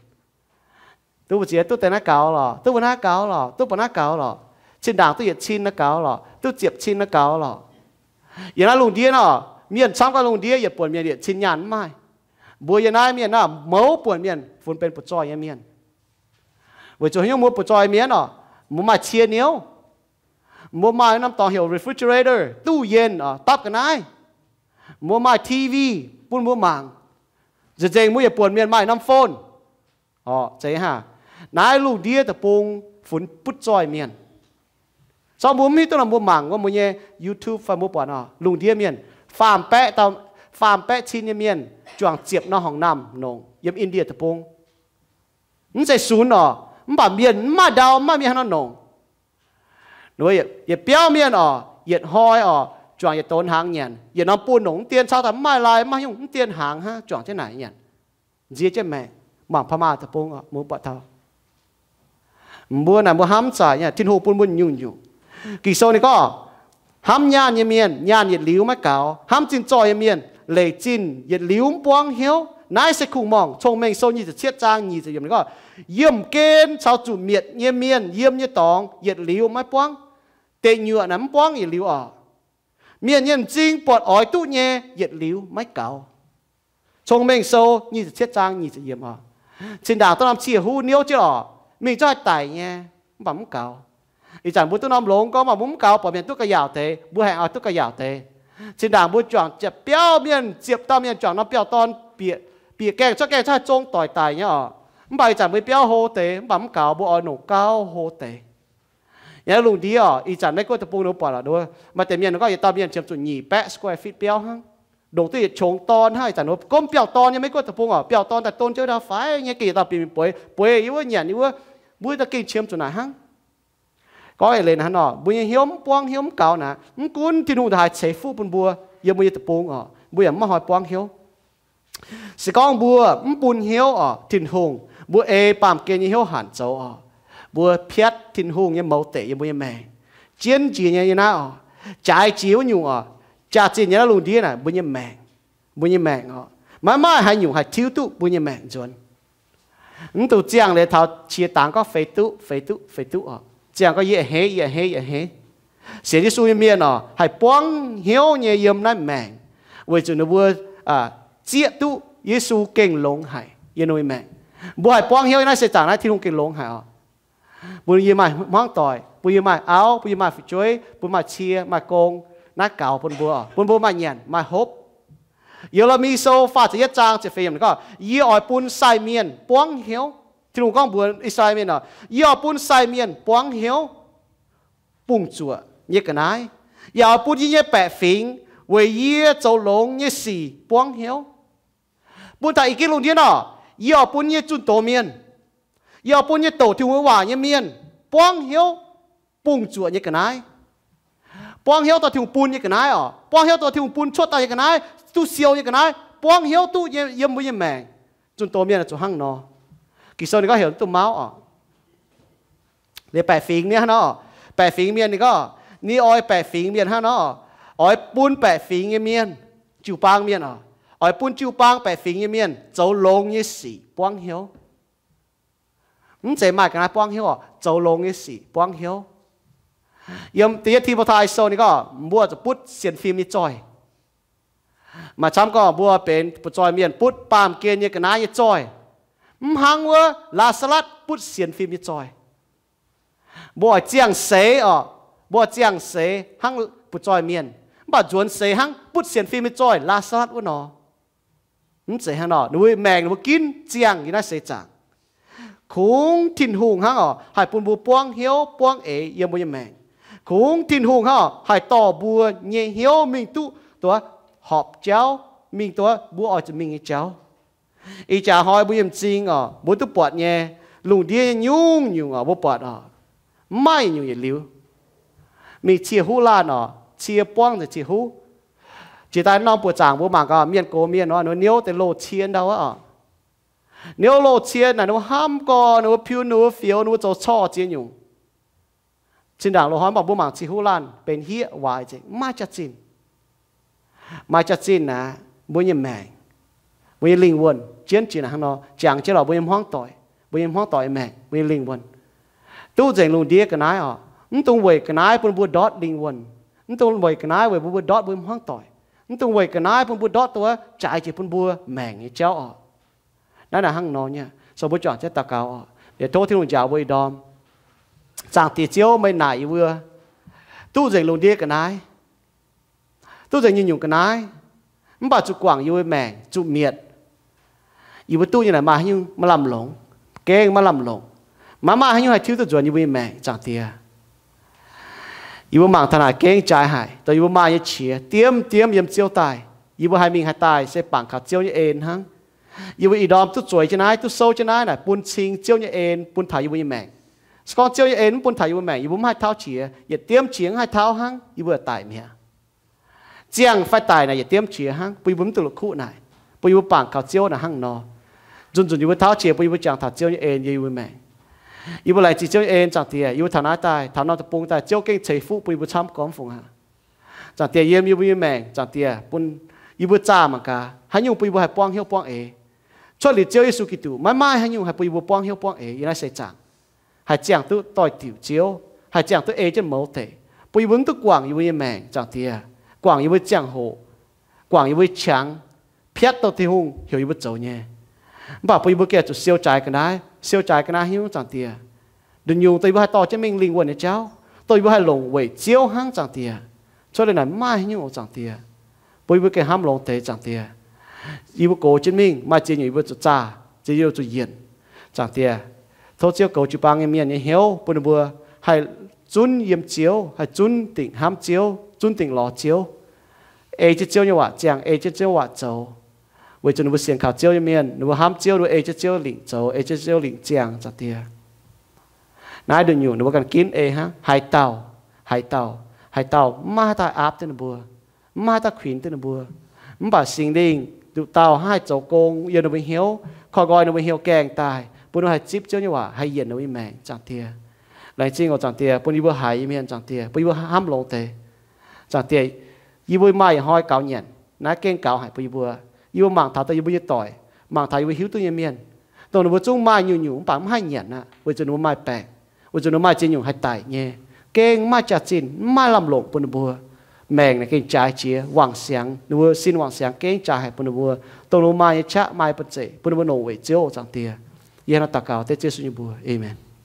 Duqv mbu'ziex duqv deix naaiv gaux lorqc, duqv mbuo naaiv gaux lorqc, duqv mbuo naaiv gaux lorqc. Zinh ndaangc duqv yietc cin naaiv gaux lorqc, duqv ziepc cin naaiv gaux lorqc. Yiem naaiv lungh ndiev nor, mienh camv gaax lungh ndiev yietc buonc mienh yietc cin nyaanh mv maaih. Mbuo yiem naaiv mienh naaiv mouz buonc mienh funx benx butv-zoih nyei mienh. Weic zuqc haaix nyungc mbuo butv-zoih mienh oc, mbuo maaih cie niouv, mbuo maaih norm dorngx heuc refrigerator, ตู้เย็น oc, dapv ga'naaiv, mbuo maaih T V bun mbuo mangc. Nzengc-nzengc mbuo yietc buonc mienh maaih norm phone oc, zeiz hnangv. Naaiv lungh ndiev deic-bung funx butv-zoih mienh. Zorqv mbuo mv hiuv duqv nor mbuo mangc wuov mbuo nyei YouTube fai mbuo buatc oc, lungh ndiev mienh faam baeqv, faam baeqv cin nyei mienh juangc ziepc norm horngc naamh nongc yiem India deic-bung. Mv zeiz sunx oc, mv baac mienh mv maaih ndau, mv maaih mienh haaix nor nongc. Yietc biauv mienh oc, yietc hnoi oc, juangc yietc donx hnaangx nyanc, yietc norm buoz nongc mv dien caux daaih mv maaih lai, mv maaih nyungc, mv dien hnaangx hnangv, juangc jienv naaic nyanc, nzie jienv maengc, mangc Paa Maah deic-bung oc, mbuo buatc taux. Mbuo naaic mbuo hnamv zaaic nyei, Tin-Hungh bun mbuo nyungc-nyungc. Ging-Sou ninh gorngv, hnamv nyaanh nyei mienh nyaanh yietc liuz maiv gaux, hnamv zinh zoih nyei mienh leic zinh yietc liuz mv buangv hnyouv. Naaiv se kungx morngc. Cong-Mengh Sou nyic ziepc cietv zaang nyic ziepc yiemc ninh gorngv, yiemh gen caux zuqc mietc nyei mienh yiem nyei dorngx yietc liuz maiv buangv. Deic nyuoqc naaic mv buangv yietc liuz oc. Mienh nyei m'zing buatc oix duqv nyei yietc liuz maiv gaux. Cong-Mengh Sou nyic ziepc cietv zaang nyic ziepc yiemc oc. Zinh ndaangc duqv norm cie huv niouv jienv oc, mingh zungv haih daic nyei, mv baac mv gaux. Ih zanc mbuo duqv norm longx gorngv maaih mbuo mv gaux, buatc mienh duqv ga'yaauc deix, mbuo haengx oix duqv ga'yaauc deix. Zinh ndaangc mbuo juangc ziepc biauv mienh, ziepc dauh mienh juangc norm biauv-dorn bieqc, bieqc gaengh cuotv gaengh cuotv haih zong doic daic nyei oc. Mv baac ih zanc mbuo biauv hlo deix, mv baac mv gaux, mbuo oix nongc gauh hlo deix. Yiem lungh ndiev oc, ih zanc Meiv Guoqv deic-bung ninh mbuo buatc lorqc, maaih deix mienh ninh gorngv yietc dauh mienh qiemx zuqc nyic baeqv square feet biauv hnangv, longc duqv yietc qongx dorn hnangv. Ih zanc ninh mbuo gomv biauv-dorn nyei, Meiv Guoqv deic-bung oc, biauv-dorn daaih don jienv wuov dauh faix nyei, gengh yietc dauh bieqc mingh bueix, bueix yiem wuov nyanc yiem wuov, mbuo daaih gengh qiemx zuqc naaic hnangv. Gorngv eix leiz hnangv nor, mbuo nyei hnyouv mv buangv, hnyouv mv gaux naaic, mv gunv Tin-Hungh daaih haih ceix fuqv bun mbuo yiem mbuo nyei deic-bung oc, mbuo yaac mv maaih hnoi buangv hnyouv. Se gorngv mbuo mv bun hnyouv oc Tin-Hungh, mbuo ei baamh gen nyei hnyouv hanc zoux oc, mbuo piatv Tin-Hungh nyei mouz deic yiem mbuo nyei maengc. Jienv jiex nyei yiem naaiv oc, jaaix jiex wuov nyungc oc, jaax-zinh nyei naaiv lungh ndiev naaic mbuo nyei maengc, mbuo nyei maengc oc, maiv maaih haaix nyungc haih tiuv duqv mbuo nyei maengc nzuonx. Mv dungx ziangh leiz taux qiex dangx gorngv feix duqv, feix duqv, feix duqv oc. Ziangh gorngv yie a'hneiv, yie a'hneiv, yie a'hneiv. Sienx Yesu nyei mienh oc, haih buangv hnyouv nyei yiem naaiv maengc, weic zuqc ninh mbuo zieqv duqv Yesu gengh longx haic yiem ninh mbuo nyei maengc. Mbuo haih buangv hnyouv naaiv seix zaangc naaiv Tin-Hungh gengh longx haic oc. Bun yie maaih hmuangv doic, bun yie maaih auv, bun yie maaih fu'jueiv, bun maaih cie, maaih gong, naaiv gaux bun mbuo, bun mbuo maaih nyanc, maaih hopv. Yo^le^mi Sou faah ziepc yietv zaang ziepc feix yiemc gorngv, yie oix bun sai mienh buangv hnyouv. Tin-Hungh gorngv mbuox I^saa^laa^en Mienh oc, yie oix bun sai mienh buangv hnyouv, bungx zuoqc nyei ga'naaiv. Yaac oix bun yie nyei baeqc fingx weic yie zoux longx nyei sic buangv hnyouv. Bun taux i gitv lungh ndiev nor, yie oix bun nyei zunh doz mienh, yie oix bun nyei douc Tin-Hungh waac nyei mienh buangv hnyouv, bungx zuoqc nyei ga'naaiv. Buangv hnyouv dorh Tin-Hungh bun nyei ga'naaiv oc. Buangv hnyouv dorh Tin-Hungh bun cuotv daaih nyei ga'naaiv, duqv siou nyei ga'naaiv, buangv hnyouv duqv yiem mbuo nyei maengc. Zunh doz mienh zuqc hnangv nor. Ging-Sou ninh gorngv heuc duqv mauv oc. Liuz baeqc fingx nyei hnangv nor, baeqc fingx mienh ninh gorngv, ninh oix baeqc fingx mienh hnangv nor, oix bun baeqc fingx nyei mienh, jiu-baang mienh oc, oix bun jiu-baang baeqc fingx nyei mienh zoux longx nyei sic buangv hnyouv. Mv zeiz maaih ga'naaiv buangv hnyouv oc, zoux longx nyei sic buangv hnyouv. Yiem da'yietv Ti^mo^tai Sou ninh gorngv mbuo zuqc butv sienx fim nyei zoih. Maaih camv gorngv mbuo benx butv-zoih mienh butv baamh gen nyei ga'naaiv nyei zoih. Mv hnangv wuov Laa^saa^latv butv sienx fim nyei zoih. Mbuo oix ziangh seix oc, mbuo oix ziangh seix hnangv butv-zoih mienh, mv baac nzuonx seix hnangv butv sienx fim nyei zoih Laa^saa^latv wuov nor. Mv zeiz hnangv nor, ninh mbuo maengc ninh mbuo ginv ziangh yiem naaiv seix zaangc. Kungx Tin-Hungh hnangv oc, haih bun mbuo buangv hnyouv buangv eix yiem mbuo nyei maengc. Kungx Tin-Hungh hnangv oc, haih dorh mbuo nyei hnyouv mingh duqv duqv horpc jauv, mingh duqv mbuo oix zuqc mingh nyei jauv. Ih jaax hnoi mbuo yiem m'zing oc, mbuo duqv buatc nyei, lungh ndiev nyei nyungc-nyungc oc, mbuo buatc oc, mv maaih nyungc yietc liuz. Mingh cie huv laanh oc, cie buangv nzengc cie huv. Jiex daaih norm buoqc zaangc mbuo mangc gaax, mienh gox mienh nor, ninh mbuo niouv deix loz-cie ndau aqv oc. Niouv loz-cie naaic ninh mbuo hnamv gorx, ninh mbuo piu, ninh mbuo fioux, ninh mbuo zoux corc ziex nyungc. Zinh ndaangc loz-hnoi mv baac mbuo mangc cie huv laanh benx hieqv waaic nzengc, mv maaih jaax-zinh. Maaih jaax-zinh naaic, mbuo nyei maengc, mbuo nyei lingh wuonh jienv jiex naaic hnangv nor, jangx jienv lorz mbuo nyei hmuangv doic, mbuo nyei hmuangv doic nyei maengc, mbuo nyei lingh wuonh. Duqv nzengc lungh ndiev ga'naaiv oc, mv dungx weic ga'naaiv bun mbuo ndortv lingh wuonh. Mv dungx weic ga'naaiv weic bun mbuo ndortv mbuo nyei hmuangv doic. Mv dungx weic ga'naaiv bun mbuo ndortv duqv jaaix jiex bun mbuo maengc nyei jauv oc. Naaiv naaic hnangv nor nyei, so mbuo juangc jienv daux gaux oc. Liuz tov Tin-Hungh njaaux mbuo ih ndorm. Zaangc Diex Ziouv, meih naaic yie mbuo duqv nzengc lungh ndiev ga'naaiv, duqv nzengc nyungc-nyungc ga'naaiv, mv baac zuqc guangc yie mbuo maengc zuqc mietc. Yie mbuo duqv nyei naaic maaih haaix nyungc maiv lamh longc, gengh maiv lamh longc. Maiv maaih haaix nyungc haih tiuv duqv nzuonx yie mbuo nyei maengc, Zaangc Diex. Yie mbuo mangc taux naaic gengh jaaix haic, dongh yie mbuo maaih nyei qiex diemv diemv yiem Ziouv daaih. Yie mbuo haih mingh haih daaih se bangc kaux Ziouv nyei en hnangv. Yie mbuo ih ndorm duqv zueiz jienv naaiv, duqv souv jienv naaiv naaic bun cing Ziouv nyei en bun taux yie mbuo nyei maengc. Se gorngv Ziouv nyei en mv bun taux yie mbuo maengc, yie mbuo mv haih tauv qiex, yietc diemv qiex mv haih tauv hnangv, yie mbuo daic mi'aqv. Ziangh fai daic naaic yietc diemv qiex hnangv, bun yie mbuo mv duqv la'kuqv naaic, bun yie mbuo bangc kaux Ziouv naaic hnangv nor. Nzunc-nzunc yie mbuo tauv qiex bun yie mbuo jangx taux Ziouv nyei en yiem yie mbuo maengc. Yie mbuo laengz zingh Ziouv nyei en, Zaangc Diex. Yie mbuo taux naaiv daaih, taux norm deic-bung daaih, Ziouv gengh ceix fuqv bun yie mbuo camv gormx fungc aqv. Zaangc Diex, yiem yie mbuo nyei maengc, Zaangc Diex, bun yie mbuo zaah mangc gaax haaix nyungc bun yie mbuo haih buangv hnyouv buangv eix. Cuotv liuz Ziouv Yesu Giduc, maiv maaih haaix nyungc haih bun yie mbuo buangv hnyouv buangv eix yiem naaiv seix zaangc. Haih ziangh duqv doix-diuc Ziouv, haih ziangh duqv ei jienv mouz deic, bun yie mbuo mv duqv guangc yie mbuo nyei maengc, Zaangc Diex, guangc yie mbuo ziangh hoc, guangc yie mbuo qangx, piatv dongh Tin-Hungh heuc yie mbuo zoux nyei. Mv baac bun yie mbuo gengh zuqc siou jaaix ga'naaiv, siou jaaix ga'naaiv haaix nyungc, Zaangc Diex. Nduqc nyungc dongh yie mbuo haih dorh jienv mingh lingh wuonh nyei jauv, dongh yie mbuo haih longc weic Ziouv hnangv, Zaangc Diex. Cuotv liuz naaic maiv maaih haaix nyungc oc, Zaangc Diex. Bun yie mbuo gengh hnamv longx deix, Zaangc Diex. Yie mbuo gox jienv mingh, maaih ziex nyungc yie mbuo zuqc zaah, ziex nyungc zuqc yienc, Zaangc Diex. Tov Ziouv goux jiu-baang nyei mienh nyei hnyouv bun ninh mbuo haih zunv yiem Ziouv, haih zunv dingc hnamv Ziouv, zunv dingc lorz Ziouv, ei jienv Ziouv nyei waac ziangh, ei jienv Ziouv waac zoux. Weic zuqc ninh mbuo sienx kaux Ziouv nyei mienh, ninh mbuo hnamv Ziouv, ninh mbuo ei jienv Ziouv lingc zoux, ei jienv Ziouv lingc ziangh, Zaangc Diex. Naaiv nduqc nyungc ninh mbuo ganh ginv ei hnangv. Haaix dauh, haaix dauh, haaix dauh mv maaih haaix dauh aapv duqv ninh mbuo, mv maaih haaix dauh kuinx duqv ninh mbuo. Mv baac Singx Lingh nduqc dauh hnangv haih zoux gong yiem ninh mbuo hnyouv, korv nqoi ninh mbuo hnyouv gaengh daaih, bun ninh mbuo haih zipv Ziouv nyei waac, haih yienc ninh mbuo nyei maengc, Zaangc Diex. Laengz zingh oc, Zaangc Diex, bun yie mbuo haiz nyei mienh, Zaangc Diex, bun yie mbuo hnamv longx deix. Zaangc Diex, yie mbuo maaih ih hnoi gaux nyanc, naaiv gengh gaux haic bun yie mbuo. Yie mbuo mangc taux dongh yie mbuo nyei doic, mangc taux yie mbuo hiuv duqv nyei mienh, dongh ninh mbuo zungv maaih nyungc-nyungc mv baac mv haih nyanc aqv, weic zuqc ninh mbuo maaih baengc, weic zuqc ninh mbuo maaih ziex nyungc haih daic nyei. Gengh mv maaih jaax-zinh, mv maaih lamh longc bun ninh mbuo. Maengc naaic gengh jaaix jiex, wangc siangx, ninh mbuo sin wangc siangx gengh jaaix haic bun ninh mbuo, dongh ninh mbuo maaih nyei qaqv maaih bun zeic, bun ninh mbuo longc weic Ziouv, Zaangc Diex. Yie hnangv naaiv daux gaux dengv Ziouv Yesu nyei mbuox. Aamen.